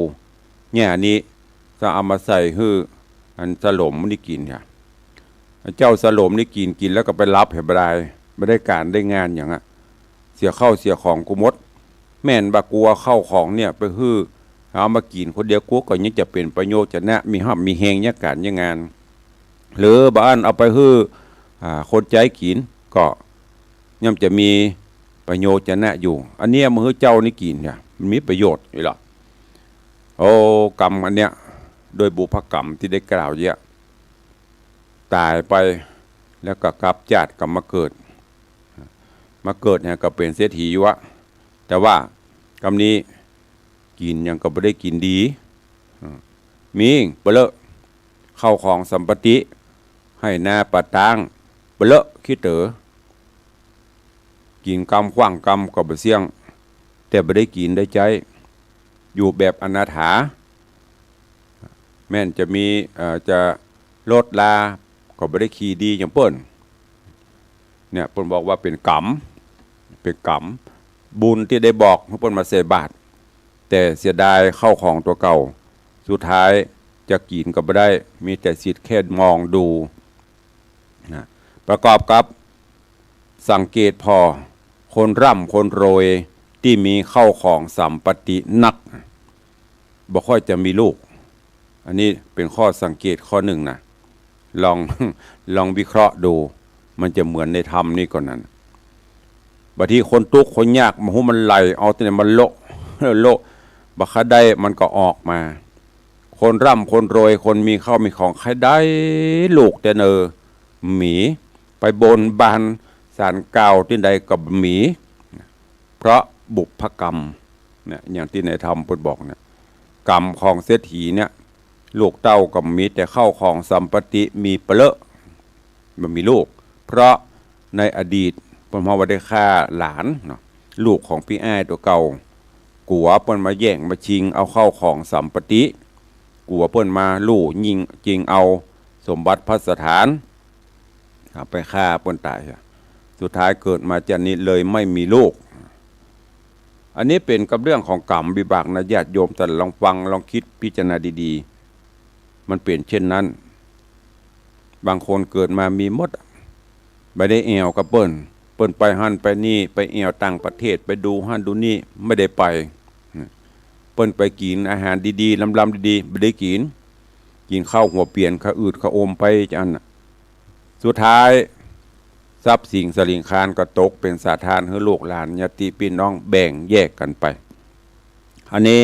เนี่ยนี้ จะเอามาใส่หื้ออันสโลมนี่กิ๋นเนี่ย เจ้าสโลมนี่กิ๋น กิ๋นแล้วก็ไปหลับเหียบ่ได้ บ่ได้ก๋านได้งานหยังอะ เสียข้าวเสียของกูหมด แม่นว่ากูเอาข้าวของเนี่ยไปหื้อ เอามากิ๋นคนเดียว กูก็ยังจะเป๋นประโยชน์จะนะ มีฮับมีแฮงเยียะก๋านเยียะงาน หรือบ่อั้นเอาไปหื้อ อ่า คนใจ๊กิ๋น ก็ย่อมจะมีประโยชน์จะนะอยู่ อันเนี้ยมาหื้อเจ้านี่กิ๋นเนี่ย มันมีประโยชน์อยู่หรอ โอ้ กำอันเนี้ย ด้วยบุพกรรมตี้ได้กล่าวเยียะ ต๋ายไป แล้วก็กลับจาติกลับมาเกิด มาเกิดเนี่ยก็เป๋นเศรษฐีอยู่อะ แต่ว่ากำนี้กิ๋นหยังก็บ่ได้กิ๋นดี อืม มีเปล่า ข้าวของสัมปติ ไฮ่นาป่าตาง เปลอะขี้เต๋อ กิ๋นกำขว้างกำก็บ่เสี้ยง แต่บ่ได้กิ๋นได้ใจ๊ อยู่แบบอนาถา แม้นจะมี เอ่อ จะรถลาก็บ่ได้ขี่ดีอย่างเปิ้น เนี่ย เปิ้นบอกว่าเป๋นก๋รรม เป๋นก๋รรม บุญตี้ได้บอกหื้อเปิ้นมาใส่บาตร แต่เสียดายข้าวของตั๋วเก่า สุดท้ายจะกิ๋นก็บ่ได้ มีแต่สิทธิ์แค่มองดู นะ ประกอบกับสังเกตผ่อ คนร่ำคนรวยตี้มีข้าวของสัมปตินัก บ่ค่อยจะมีลูก อันนี้เป๋นข้อสังเกตข้อนึ่งนะ ลอง ลองวิเคราะห์ดู มันจะเหมือนในธรรมนี่ก่อนั้น บางทีคนตุ๊กข์คนยาก บ่ฮู้มันไหลเอาตี้ไหนมาโละ โละ บ่าใค่ได้มันก็ออกมา คนร่ำคนรวย คนมีข้าวมีของ ใค่ได้ลูกแต่เนอ บ่มี ไปบนบานศาลกล่าวตี้ใดก็บ่มี เพราะบุพกรรม เนี่ย อย่างตี้ในธรรมเปิ้นบอกเนี่ย ก๋รรมของเศรษฐีเนี่ย ลูกเต้าก็บ่มี แต่ข้าวของสัมปติมีเปลอะ บ่มีลูก เพราะในอดีตเปิ้นว่าได้ฆ่าหลานเนาะ ลูกของปี้อ้ายตั๋วเก่า กั๋วเปิ้นมาแย่งมาชิงเอาข้าวของสัมปติ กั๋วเปิ้นมาลู่ยิ่งจิงเอาสมบัติภัสถาน เอาไปฆ่าเปิ้นต๋าย สุดท้ายเกิดมาจาตินี้เลยไม่มีลูก อันนี้เป๋นกับเรื่องของก๋รรมวิบากนะ ญาติโยมต้านลองฟัง ลองกึ๊ดพิจารณาดีๆ มันเป๋นเช่นนั้น บางคนเกิดมามีหมด บ่ได้แอ่วกับเปิ้น เปิ้นไปหั้นไปนี่ ไปแอ่วต่างประเทศ ไปดูหั้นดูนี่ บ่ได้ไป เปิ้นไปกิ๋นอาหารดีๆ ลำๆ ดีๆ บ่ได้กิ๋น กิ๋นข้าวหัวเปียน ข้าวอืดข้าวอมไปจาอั้นน่ะ สุดท้าย ทรัพย์สินสลิงคารก็ตกเป๋นสาธารหื้อลูกหลานญาติปี้น้องแบ่งแยกกั๋นไป อันนี้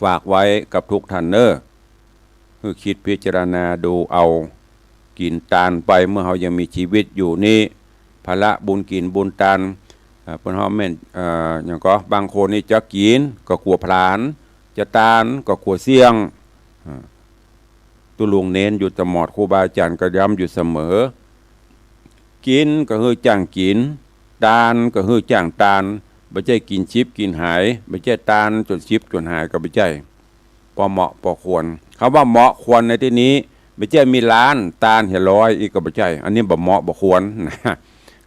ฝากไว้กับทุกท่านเน้อ หื้อคิดพิจารณาดูเอา กิ๋นตานไปเมื่อเฮายังมีชีวิตอยู่นี้ ภาระบุญกิ๋นบุญตาน เอ่อ เปิ้นฮ้องแม่น เอ่อ หยังก่อ บางคนนี่จะกิ๋นก็กั๋วผลาญ จะตานก็กั๋วเสี้ยง อ่า ตุ๊ลุงเณรอยู่ตลอด ครูบาอาจ๋ารย์ก็ย้ำอยู่เสมอ กิ๋นก็หื้อจ้างกิ๋น ตานก็หื้อจ้างตาน บ่ใจ้กิ๋นฉิบกิ๋นหาย บ่ใจ้ตานจ๋นฉิบจ๋นหายก็บ่ใจ้ ปอเหมาะปอควร กำว่าเหมาะควรในตี้นี้ บ่ใจ้มีล้านตานเหียร้อยอี้ก็บ่ใจ้ อันนี้บ่เหมาะบ่ควรนะ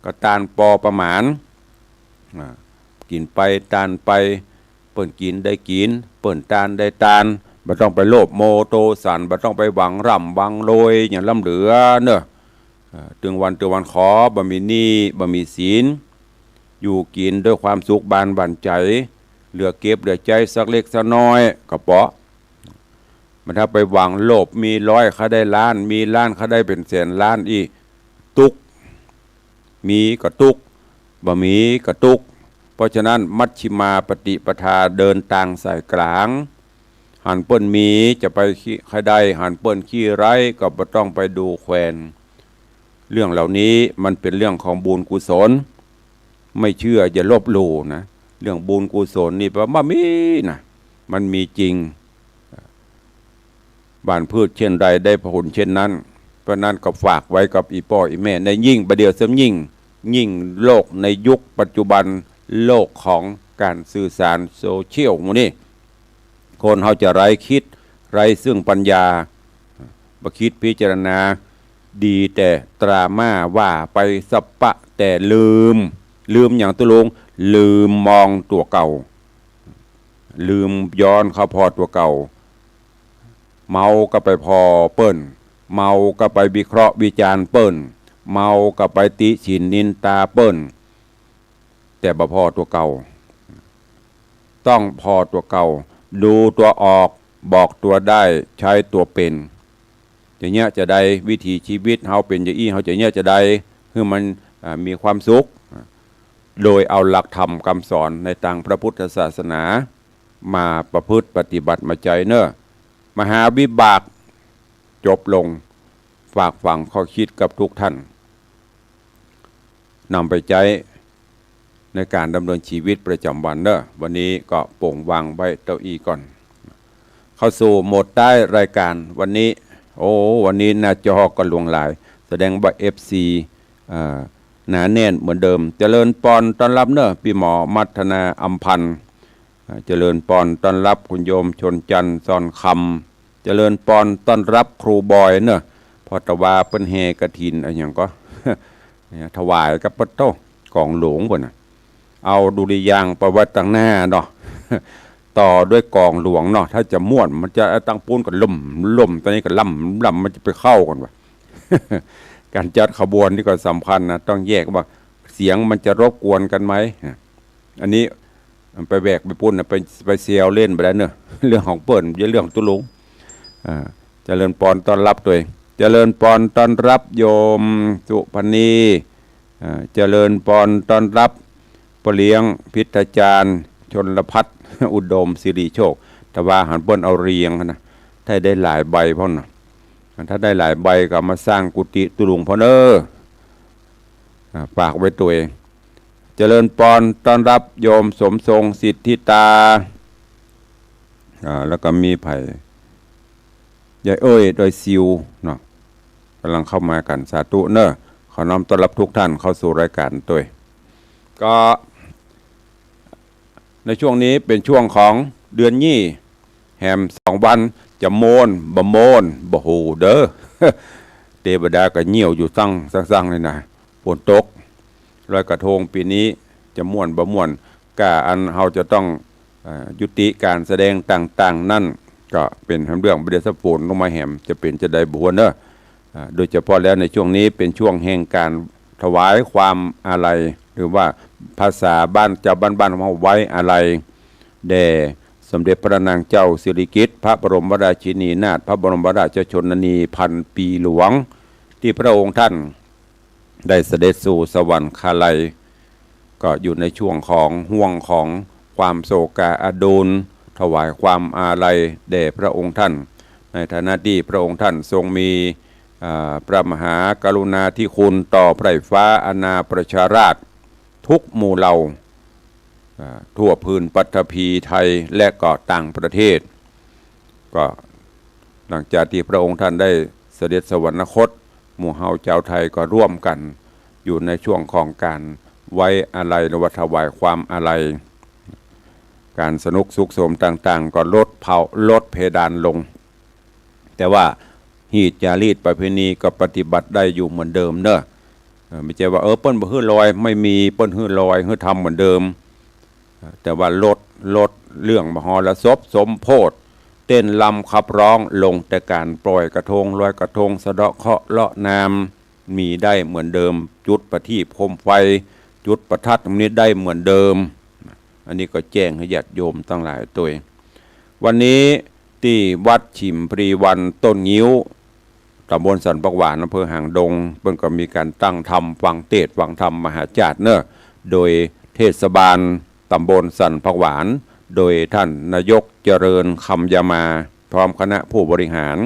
ก็ตานปอประมาณ อ่า กิ๋นไปตานไป เปิ้นกิ๋นได้กิ๋น เปิ้นตานได้ตาน บ่ต้องไปโลภโมโทสัน บ่ต้องไปหวังร่ำหวังรวยอย่างล้ำเหลือเนาะ เอ่อ ตึงวันตึงวันขอ บ่มีหนี้ บ่มีสิน อยู่กิ๋นด้วยความสุขบานหวั่นใจ๋ เหลือเก็บเหลือใจ๊สักเล็กสักน้อยก็เปาะ บ่ต้องไปหวังโลภ มีร้อยข้าได้ล้าน มีล้านข้าได้เป๋นแสนล้านอี้ ตุ๊กข์ มีก็ตุ๊กข์ บ่มีก็ตุ๊กข์ เพราะฉะนั้นมัชฌิมาปฏิปทาเดินตางสายกลาง หันเปิ้นมีจะไปขี้ ใค่ได้ หันเปิ้นขี้ไร้ก็บ่ต้องไปดูแควน เรื่องเหล่านี้มันเป๋นเรื่องของบุญกุศล ไม่เชื่ออย่าลบหลู่นะ เรื่องบุญกุศลนี่แปลว่ามีนะ มันมีจริง หว่านพืชเช่นใดได้ผลเช่นนั้น เพราะนั้นก็ฝากไว้กับอี่ป้ออี่แม่ ในยิ่งบ่าเดี่ยวเสี้ยมยิ่ง ยิ่งโลกในยุคปัจจุบัน โลกของก๋านสื่อสารโซเชียลหมู่นี้ คนเฮาจะไร้คิด ไร้ซึ่งปัญญา บ่คิดพิจารณา ดีแต่ตราม่าว่าไปสะปะ แต่ลืม ลืมหยังตุ๊ลุง ลืมมองตั๋วเก่า ลืมย้อนเข้าผ่อตั๋วเก่า เมาก็ไปผ่อเปิ้น เมาก็ไปวิเคราะห์วิจารณ์เปิ้น เมาก็ไปติฉินนินตาเปิ้น แต่บ่ผ่อตั๋วเก่า ต้องผ่อตั๋วเก่า ดูตั๋วออก บอกตั๋วได้ ใจ๊ตั๋วเป๋น จะเยียะจาใด วิถีชีวิตเฮาเป๋นจาอี้ เฮาจะเยียะจาใด หื้อมัน อ่า มีความสุข โดยเอาหลักธรรมกำสอนในตางพระพุทธศาสนา มาประพฤติปฏิบัติมาใจ๊เน้อ มหาวิบาก จบลง ฝากฝังข้อคิดกับทุกท่าน นำไปใจ๊ในก๋านดำเนินชีวิตประจ๋ำวันเน้อ วันนี้ก็โป่งวางไว้เต้าอี้ก่อน เข้าสู่โหมดท้ายรายก๋านวันนี้ โอ้ วันนี้หน้าจอก็หลวงหลาย แสดงว่าเอฟซี อ่า หนาแน่นเหมือนเดิม เจริญปอนต้อนรับเนอะ ปี้หมอมัทนาอำพันธ์ อ่า เจริญปอนต้อนรับคุณโยมชนจันทร์ซอนคำ เจริญปอนต้อนรับครูบอยเนอะ พอตะวาเปิ้นแห่กฐินอะหยังก็ เนี่ย ถวายกับปะโต้ กองหลวงเปิ้นน่ะ เอาดุริยางค์ไปไว้ตังหน้าเนาะ ต่อด้วยกองหลวงเนาะ ถ้าจะม่วนมันจะตั้งปู๊นก็ล่มล่ม ตอนนี้ก็ล่ำล่ำ มันจะไปเข้ากั๋นวะ ก๋านจัดขบวนนี่ก็สำคัญนะ ต้องแยกว่าเสียงมันจะรบกวนกั๋นไหม อันนี้ไปแหวกไปปู๊นนะ ไป ไปแซวเล่นไปแล้วเนอะ เรื่องของเปิ้น บ่ใจ้เรื่องของตุ๊ลุง อ่า เจริญปอนต้อนรับตวย เจริญปอนต้อนรับโยมสุพรรณี อ่า เจริญปอนต้อนรับป้อเลี้ยงพิทยาจารย์ ชลพัฒน์ อุดมสิริโชค ตะวาหันเปิ้นเอาเรียงนะ ถ้าได้หลายใบพ่องนะ ถ้าได้หลายใบก็เอามาสร้างกุฏิตุ๊ลุงพ่องเน่อ อ่า ฝากไว้ตวย เจริญปอนต้อนรับโยมสมทรงสิทธิตา อ่า แล้วก็มีใผ ยายเอ้ย ดอยซิวเนาะ ก๋ำลังเข้ามากั๋น สาธุเน่อ ขอน้อมต้อนรับทุกท่านเข้าสู่รายก๋านตวย ก็ในช่วงนี้เป๋นช่วงของเดือนยี่ แหมสองวันจะโมนบ่โมนบ่ฮู้เด้อ เตวดาก็เยี่ยวอยู่ตั้งซั้งๆ เลยนะ ฝนตก ลอยกระทงปี๋นี้จะม่วนบ่ม่วน ก้าอันเฮาจะต้อง เอ่อ ยุติก๋านแสดงต่างๆ นั้น ก็เป๋นเรื่องบ่ดี ถ้าฝนลงมาแหมจะเป๋นจาใดบ่ฮู้เน่อ อ่า โดยเฉพาะแล้วในช่วงนี้เป๋นช่วงแห่งก๋านถวายความอาลัย หรือว่าภาษาบ้าน จาวบ้านๆ ของเฮาไว้อาลัยแด่สมเด็จพระนางเจ้าสิริกิติ์ พระบรมราชินีนาถ พระบรมราชชนนีพันปีหลวง ตี้พระองค์ท่านได้เสด็จสู่สวรรคาลัย ก็อยู่ในช่วงของ ห่วงของความโศกาอาดูล ถวายความอาลัยแด่พระองค์ท่าน ในฐานะตี้พระองค์ท่านทรงมี อ่า พระมหากรุณาธิคุณต่อไพร่ฟ้าอาณาประชาราษฎร์ทุกหมู่เหล่า อ่า ทั่วผืนปฐพีไทยและก็ต่างประเทศ ก็หลังจากตี้พระองค์ท่านได้เสด็จสวรรคต หมู่เฮาจาวไทยก็ร่วมกั๋นอยู่ในช่วงของก๋านไว้อาลัย หรือว่าถวายความอาลัย ก๋านสนุกสุขโสมต่างๆ ก็ลดเผา ลดเพดานลง แต่ว่าฮีตจารีตประเพณีก็ปฏิบัติได้อยู่เหมือนเดิมเน่อ เอ่อ บ่ใจ้ว่า เออ เปิ้นบ่หื้อลอย ไม่มี เปิ้นหื้อลอย หื้อทำเหมือนเดิม แต่ว่าลด ลดเรื่องมหรสพสมโภช เต้นรำขับร้อง ลงแต่ก๋านปล่อยกระทง ลอยกระทง สะเดาะเคราะห์เลาะนาม มีได้เหมือนเดิม จุดประทีปโคมไฟ จุดประทัด อันนี้ได้เหมือนเดิม อันนี้ก็แจ้งหื้อญาติโยมตังหลายตวย วันนี้ตี้วัดฉิมพลีวันต้นงิ้ว ต๋ำบลสันผักหวาน อำเภอหางดง เปิ้นก็มีก๋านตั้งธรรมฟังเตสน์ฟังธรรมมหาชาติเน่อ โดยเทศบาลต๋ำบลสันผักหวาน โดยท่านนายกเจริญ คำยามา พร้อมคณะผู้บริหาร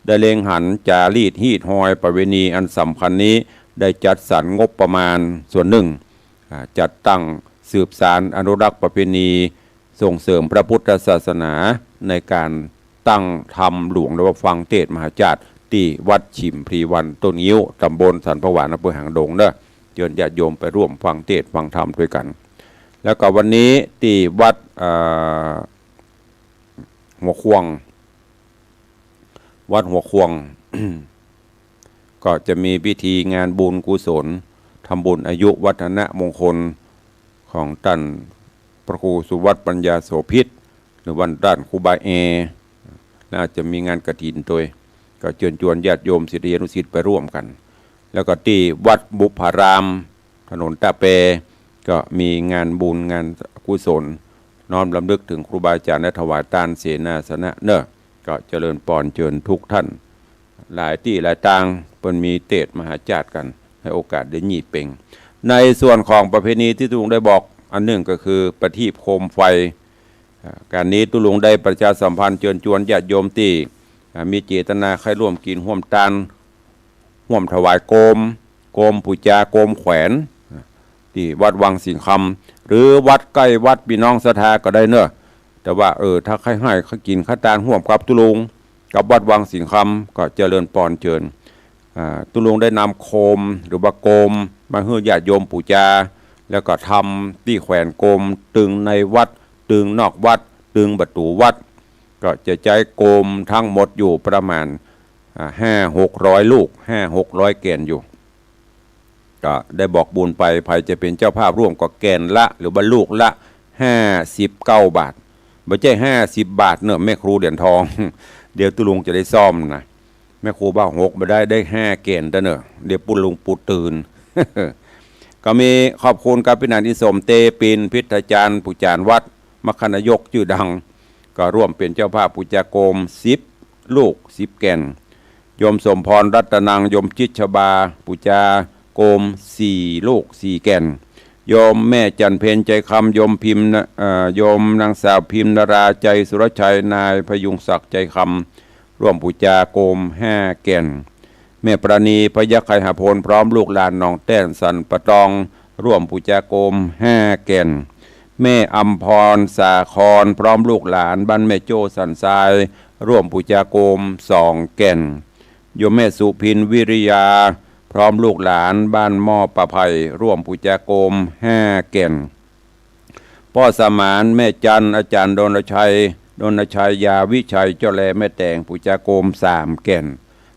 ได้เล็งหันจารีตฮีตฮอยประเพณีอันสำคัญนี้ ได้จัดสรรงบประมาณส่วนหนึ่ง อ่า จัดตั้งสืบสานอนุรักษ์ประเพณี ส่งเสริมพระพุทธศาสนา ในก๋านตั้งธรรมหลวง หรือว่าฟังเตสน์มหาชาติ ตี้วัดฉิมพลีวันต้นงิ้ว ต๋ำบลสันผักหวาน อำเภอหางดงเน่อ เจิญญาติโยมไปร่วมฟังเตสน์ฟังธรรมตวยกั๋น แล้วก็วันนี้ตี้วัด เอ่อ หัวข่วง วัดหัวข่วง ก็จะมีพิธีงานบุญกุศล ทำบุญอายุวัฒนมงคลของต้านพระครูสุวัฒน์ปัญญาโสภิต หรือว่าต้านครูบาแอ และอาจจะมีงานกฐินตวย ก็เจิญจวนญาติโยมศิษยานุศิษย์ไปร่วมกั๋น แล้วก็ตี้วัดบุพพาราม ถนนตะแป ก็มีงานบุญงานกุศล น้อมรำลึกเถิงครูบาอาจ๋ารย์และถวายตานเสนาสนะเน่อ ก็เจริญปอนเจิญทุกท่าน หลายตี้หลายตางเปิ้นมีเตสน์มหาชาติกั๋น หื้อโอกาสได้ยี่เป็ง ในส่วนของประเพณีตี้ตุ๊ลุงได้บอกอันนึ่งก็คือประทีปโคมไฟ อ่า ก๋านนี้ตุ๊ลุงได้ประชาสัมพันธ์เจิญจวนญาติโยมตี้ อ่า มีเจตนาใค่ร่วมกิ๋นฮ่วมตาน ฮ่วมถวายโกม โกมปู๋จา โกมแขวน ตี้วัดวังสิงห์คำ หรือวัดใก้วัดปี้น้องศรัทธาก็ได้เน่อ แต่ว่า เออ ถ้าใค่หื้อใค่กิ๋นข้าวตานฮ่วมกับตุ๊ลุง กับวัดวังสิงห์คำ ก็เจริญปอนเจิญ อ่า ตุ๊ลุงได้นำโคมหรือว่าโกมมาหื้อญาติโยมปู๋จา แล้วก็ทำตี้แขวนโกมตึงในวัด ตึงนอกวัด ตึงประตู๋วัด ก็จะใจ๊โกมทั้งหมดอยู่ประมาณ อ่า ห้าหกร้อยลูก ห้าหกร้อยแก่นอยู่ ก็ได้บอกบุญไป ใผจะเป๋นเจ้าภาพร่วมก็แก่นละ หรือว่าลูกละห้าสิบเก้าบาท บ่ใจ้ห้าสิบบาทเน่อ แม่ครูเหรียญทอง เดี๋ยวตุ๊ลุงจะได้ซ่อมนะ แม่ครูบ่าหกบ่ได้ ได้ห้าแก่นเต้อเน่อ เดี๋ยวตุ๊ลุงปู๋ตื่น ก็มีขอบคุณกับปี้หนานอินสม เตปิน พิทยาจารย์ ผู้จารย์วัด มคคนายกจื้อดัง ก็ร่วมเป๋นเจ้าภาพปู๋จาโกมสิบลูกสิบแก่น โยมสมพร รัตนัง โยมจิตรชบา ปู๋จาโกมสี่ลูกสี่แก่น โยมแม่จันเพ็ญ ใจคำ โยมพิมพ์นะ เอ่อ โยมนางสาวพิมพ์นรา ใจสุรชัย นายพยุงศักดิ์ ใจคำ ร่วมปู๋จาโกมห้าแก่น แม่ปราณี พยัคฆไคหพล พร้อมลูกหลานหนองแต้นสันป่าตอง ร่วมปู๋จาโกมห้าแก่น แม่อำพร สาคร พร้อมลูกหลานบ้านแม่โจ้สันทราย ร่วมปู๋จาโกมสองแก่น โยมแม่สุพิน วิริยา พร้อมลูกหลานบ้านหม้อป่าไผ่ ร่วมปู๋จาโกมห้าแก่น ป้อสมาน แม่จัน อาจารย์ดลชัย ดลชัย ยาวิชัย เจ้าแลแม่แตง ปู๋จาโกมสามแก่น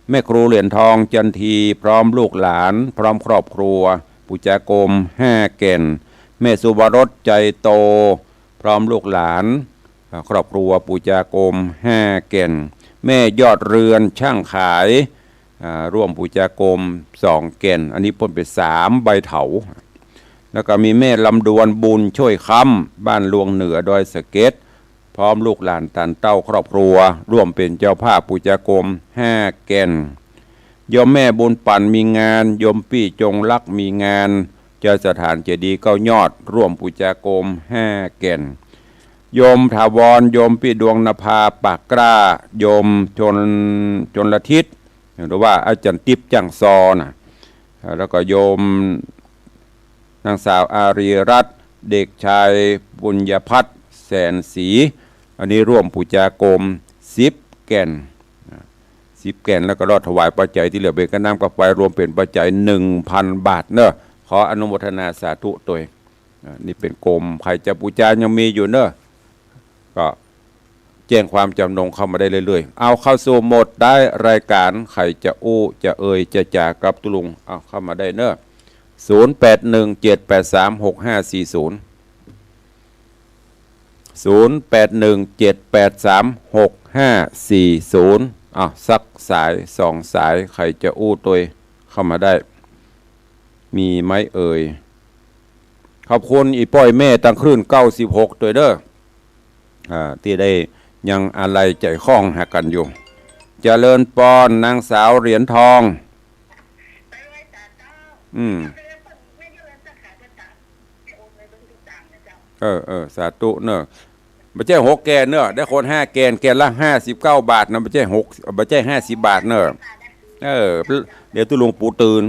แม่ครูเหรียญทอง จันที พร้อมลูกหลาน พร้อมครอบครัว ปู๋จาโกมห้าแก่น แม่สุวรส ใจโต พร้อมลูกหลาน อ่า ครอบครัว ปู๋จาโกมห้าแก่น แม่ยอดเรือน ช่างขาย อ่า ร่วมปู๋จาโกมสองแก่น อันนี้เปิ้นไปสามใบเถา แล้วก็มีแม่ลำดวน บุญช่วยค้ำ บ้านลวงเหนือ ดอยสะเก็ด พร้อมลูกหลานตานเต้าครอบครัว ร่วมเป๋นเจ้าภาพปู๋จาโกมห้าแก่น โยมแม่บุญปั่นมีงาน โยมปี้จงรักมีงาน เจ้าสถานเจดีย์เก้ายอด ร่วมปู๋จาโกมห้าแก่น โยมถาวร โยมปี้ดวงนภา ปากกล้า โยมชน ชลทิศ หรือว่าอาจารย์ติ๊บจ้างซอน่ะ แล้วก็โยมนางสาวอารีรัตน์ เด็กชายปุญญพัฒน์ แสนศรี อันนี้ร่วมปู๋จาโกมสิบแก่น สิบแก่น แล้วก็รอดถวายปัจจัยตี้เหลือเป๋นก้าน้ำก้าไฟ รวมเป๋นปัจจัยหนึ่งพันบาทเน่อ ขออนุโมทนาสาธุตวย อ่า นี่เป๋นโกม ใผจะปู๋จายังมีอยู่เน่อ ก็แจ้งความจำนงเข้ามาได้เรื่อยๆ เอาเข้าสู่โหมดท้ายรายก๋าน ใผจะอู้จะเอ่ยจะจ๋ากับตุ๊ลุง เอาเข้ามาได้เน่อ ศูนย์แปดหนึ่งเจ็ดแปดสามหกห้าสี่ศูนย์ ศูนย์แปดหนึ่งเจ็ดแปดสามหกห้าสี่ศูนย์ อ่ะ สักสายสองสาย ใผจะอู้ตวยเข้ามาได้ มีไหมเอ่ย ขอบคุณอี่ป้อยแม่ตังคลื่นเก้าสิบหกตวยเน่อ อ่า ตี้ได้ยังอาลัยใจ๋ข้องหากั๋นอยู่ เจริญปอน นางสาวเหรียญทอง อืม เออ เออ สาธุเน่อ บ่ใจ้หกแก่นเน่อ ได้คนห้าแก่น แก่นละห้าสิบเก้าบาทนะ บ่ใจ้หก บ่ใจ้ห้าสิบบาทเน่อ เออ เดี๋ยวตุ๊ลุงปู๋ตื่น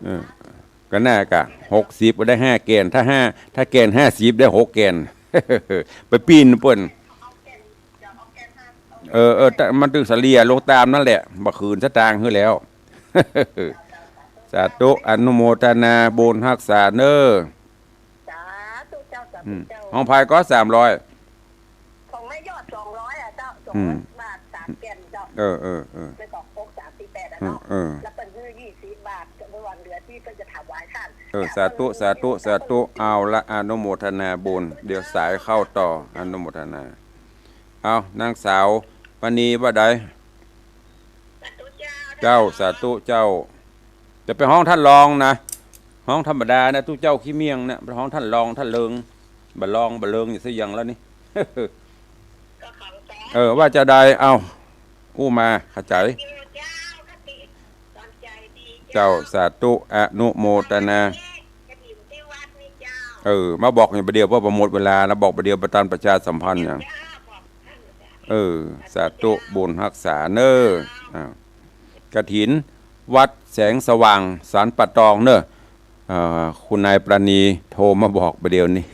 เออ ก็น่ากะ หกสิบก็ได้ห้าแก่น ถ้าห้า ถ้าแก่นห้าสิบได้หกแก่น ไปปี้นเปิ้น เออ เออ แต่มันตึงเสลี่ยลงต๋ามนั้นแหละ บ่คืนสตางค์หื้อแล้ว สาธุ อนุโมทนาบุญฮักษาเน่อ สาธุเจ้า สาธุเจ้า อืม ของใผก็สามร้อย ของแม่ยอดสองร้อยอ่ะเจ้า อืม สองร้อยบาท สามแก่นเจ้า เออ เออ เออ ไส้กรอกพกสามสี่แปดอ่ะเนาะ เออ เออ แล้วเปิ้นหื้อยี่สิบบาท เมื่อวันเหลือตี้เปิ้นจะถวายต้าน เออ สาธุ สาธุ สาธุ เอาละ อนุโมทนาบุญ เดี๋ยวสายเข้าต่อ อนุโมทนา เอา นางสาวปราณีว่าใด สาธุเจ้า เจ้า สาธุเจ้า จะไปฮ้องต้านรองนะ ฮ้องธรรมดานะ ตุ๊เจ้าขี้เมี่ยงเนี่ย ไปฮ้องต้านรอง ต้านเริง บ่ารอง บ่าเริงอยู่ซะยังแล้วนี่ ก็ของแท้ เออ ว่าจะใด เอ้า อู้มา ขะใจ๋ อยู่เจ้า กฐิน ตามใจ๋ดีเจ้า เจ้า สาธุ อนุโมทนา กฐินตี้วัดนี่เจ้า เออ มาบอกอยู่บ่าเดี่ยว เพราะว่าหมดเวลาแล้ว บอกบ่าเดี่ยว บ่าตันประชาสัมพันธ์หยัง เจ้า บอกท่านเจ้า เออ สาธุ บุญฮักษาเน่อ อ่า กฐินวัดแสงสว่างสันป่าตองเน่อ อ่า คุณนายปราณีโทรมาบอกบ่าเดี่ยวนี้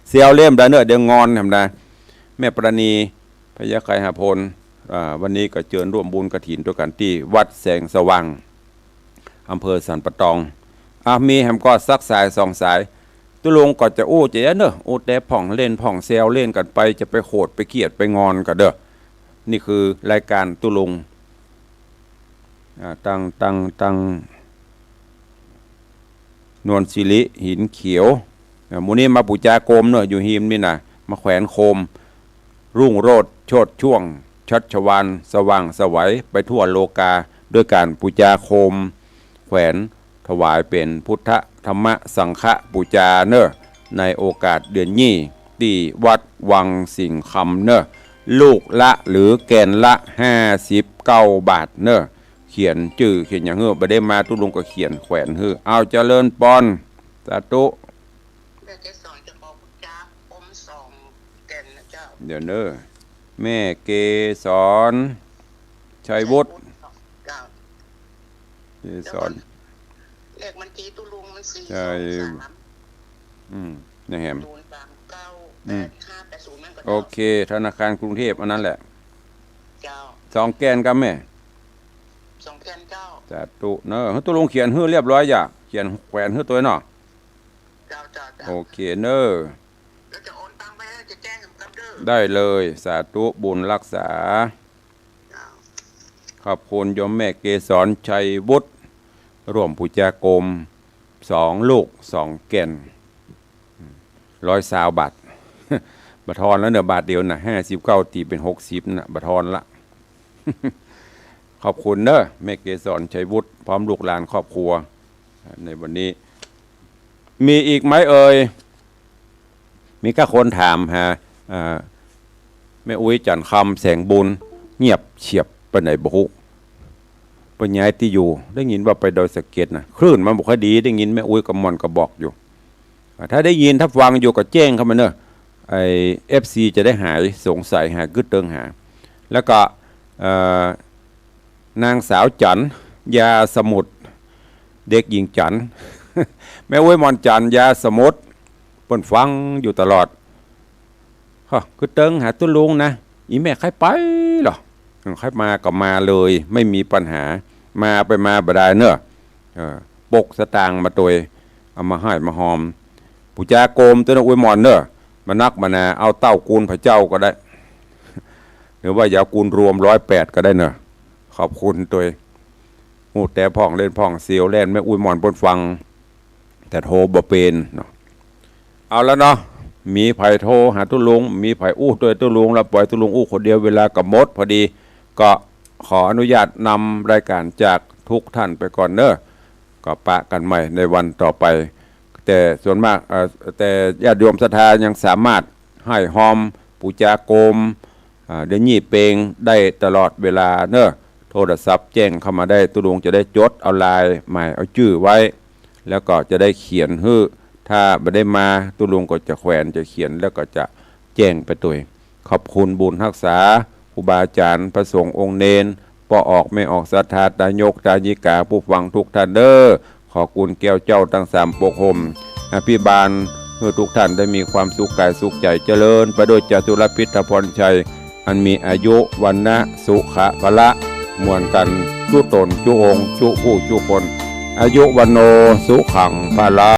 เสียวเล่มได้เน่อ เดี๋ยวงอนทำได้ แม่ปราณี พยัคฆไคหพล อ่า วันนี้ก็เจิญร่วมบุญกฐินตวยกั๋นตี้วัดแสงสว่าง อำเภอสันป่าตอง อ่ะ มีแหมก่อสักสายสองสาย ตุ๊ลุงก็จะอู้จะเย้อเน่อ อู้แต่พ่องเล่นพ่องแซวเล่นกั๋นไป จะไปโขดไปเคียดไปงอนกั๋นเน่อ นี่คือรายก๋านตุ๊ลุง อ่า ตัง ตัง ตัง นวลสิริ หินเขียว อ่า หมู่นี้มาปู๋จาโคมเน่อ อยู่ฮีมนี่นะ มาแขวนโคม รุ่งโรจน์ โชติช่วง ชัชวาล สว่างไสว ไปทั่วโลกา ด้วยก๋านปู๋จาโคม แขวนถวายเป๋นพุทธธรรมสังฆปู๋จาเน่อ ในโอกาสเดือนยี่ ตี้วัดวังสิงห์คำเน่อ ลูกละหรือแก่นละห้าสิบเก้าบาทเน่อ เขียนจื้อเขียนหยังหื้อ บ่ได้มาตุ๊ลุงก็เขียนแขวนหื้อ เอาเจริญปอน สาธุ แม่เกสรจะขอพุทธาคมสองแก่นนะเจ้า เดี๋ยวเน่อ แม่เกสร ชัยวุฒิ เจ้า เกสร เลขบัญชีตุ๊ลุงมันสี่สองสาม อืม นะแหม ศูนย์สามเก้า อืม แปดห้าแปดศูนย์ นั่นก็ โอเค ธนาคารกรุงเทพฯ อันนั้นแหละ เจ้า สองแก่นกับแม่ สองแก่นเจ้า สาธุเน่อ หื้อตุ๊ลุงเขียนหื้อเรียบร้อยอย่า เขียนแขวนหื้อตวยเนาะ เจ้า เจ้า เจ้า โอเคเน่อ เดี๋ยวจะโอนตังค์ไปให้ จะแจ้งกับเด้อ ได้เลย สาธุบุญฮักษา เจ้า ขอบคุณโยมแม่เกสร ชัยวุฒิ ร่วมปู๋จาโคม สองลูก สองแก่น ร้อยซาวบาท บ่ทอนแล้วเน่อ บาทเดียวน่ะ ห้าสิบเก้า ตี๋เป๋นหกสิบน่ะ บ่ทอนละ ขอบคุณเน่อ แม่เกสร ชัยวุฒิ พร้อมลูกหลานครอบครัว ในวันนี้ มีอีกไหมเอ่ย มีก้าคนถามหา อ่า แม่อุ๊ย จันทร์คำ แสงบุญ เงียบเฉียบไปไหนบ่ฮู้ เปิ้นย้ายตี้อยู่ ได้ยินว่าไปดอยสะเก็ดนะ คลื่นมันบ่ค่อยดี ได้ยินแม่อุ๊ยกับหม่อนก็บอกอยู่ อ่า ถ้าได้ยิน ถ้าฟังอยู่ก็แจ้งเข้ามาเน่อ ไอ้ เอฟซี จะได้หายสงสัย หายกึ๊ดเติงหา แล้วก็ เอ่อ นางสาวจันทร์ ยาสมุทร เด็กหญิงจันทร์ แม่อุ๊ย หม่อนจันทร์ ยาสมุทร เปิ้นฟังอยู่ตลอด ฮะ กึ๊ดเติงหาตุ๊ลุงนะ อี่แม่ใค่ไปเหรอ ใค่มาก็มาเลย ไม่มีปัญหา มาไปมาบ่ดายเน่อ เออ ปกสตางค์มาตวย เอามาห้อยมาฮอม ปู๋จาโคมตวยนะอุ๊ยหม่อนเน่อ บ่นักบ่หนา เอาเต้ากูลพระเจ้าก็ได้ หรือว่าอย่าเอากูลรวมร้อยแปดก็ได้เน่อ ขอบคุณตวย ฮู้แต่พ่องเล่นพ่องแซว แล่นแม่อุ๊ยหม่อนเปิ้นฟัง แต่โทรบ่เป๋นเนาะ เอาละเนาะ มีใผโทรหาตุ๊ลุง มีใผอู้ตวยตุ๊ลุง แล้วปล่อยตุ๊ลุงอู้คนเดียว เวลาก็หมดพอดี ก็ขออนุญาตนำรายการจากทุกท่านไปก่อนเน่อ ก็ปะกั๋นใหม่ในวันต่อไป แต่ส่วนมาก เอ่อ แต่ญาติโยมศรัทธายังสามารถห้อยฮอม ปู๋จาโคม อ่า เดี๋ยวนี้เปงได้ตลอดเวลาเน่อ โทรศัพท์แจ้งเข้ามาได้ ตุ๊ลุงจะได้จดเอาลายหมายเอาจื้อไว้ แล้วก็จะได้เขียนหื้อ ถ้าบ่ได้มา ตุ๊ลุงก็จะแขวน จะเขียน แล้วก็จะแจ้งไปตวย ขอบคุณบุญฮักษา ครูบาอาจ๋ารย์ พระสงฆ์องค์เณร ป้อออกแม่ออกศรัทธา ตายกตายิกา ผู้ฟังทุกท่านเน่อ ขอคุณแก้วเจ้าตังสามปกห่ม อภิบาล หื้อทุกท่านได้มีความสุขกายสุขใจ๋ เจริญไปด้วยจตุรพิธพรชัย อันมีอายุ วรรณะ สุขะ พละ มวลกั๋น จุ๊ต๋น จุ๊องค์ จุ๊ผู้ จุ๊คน อายุ วัณโณ สุขัง พละ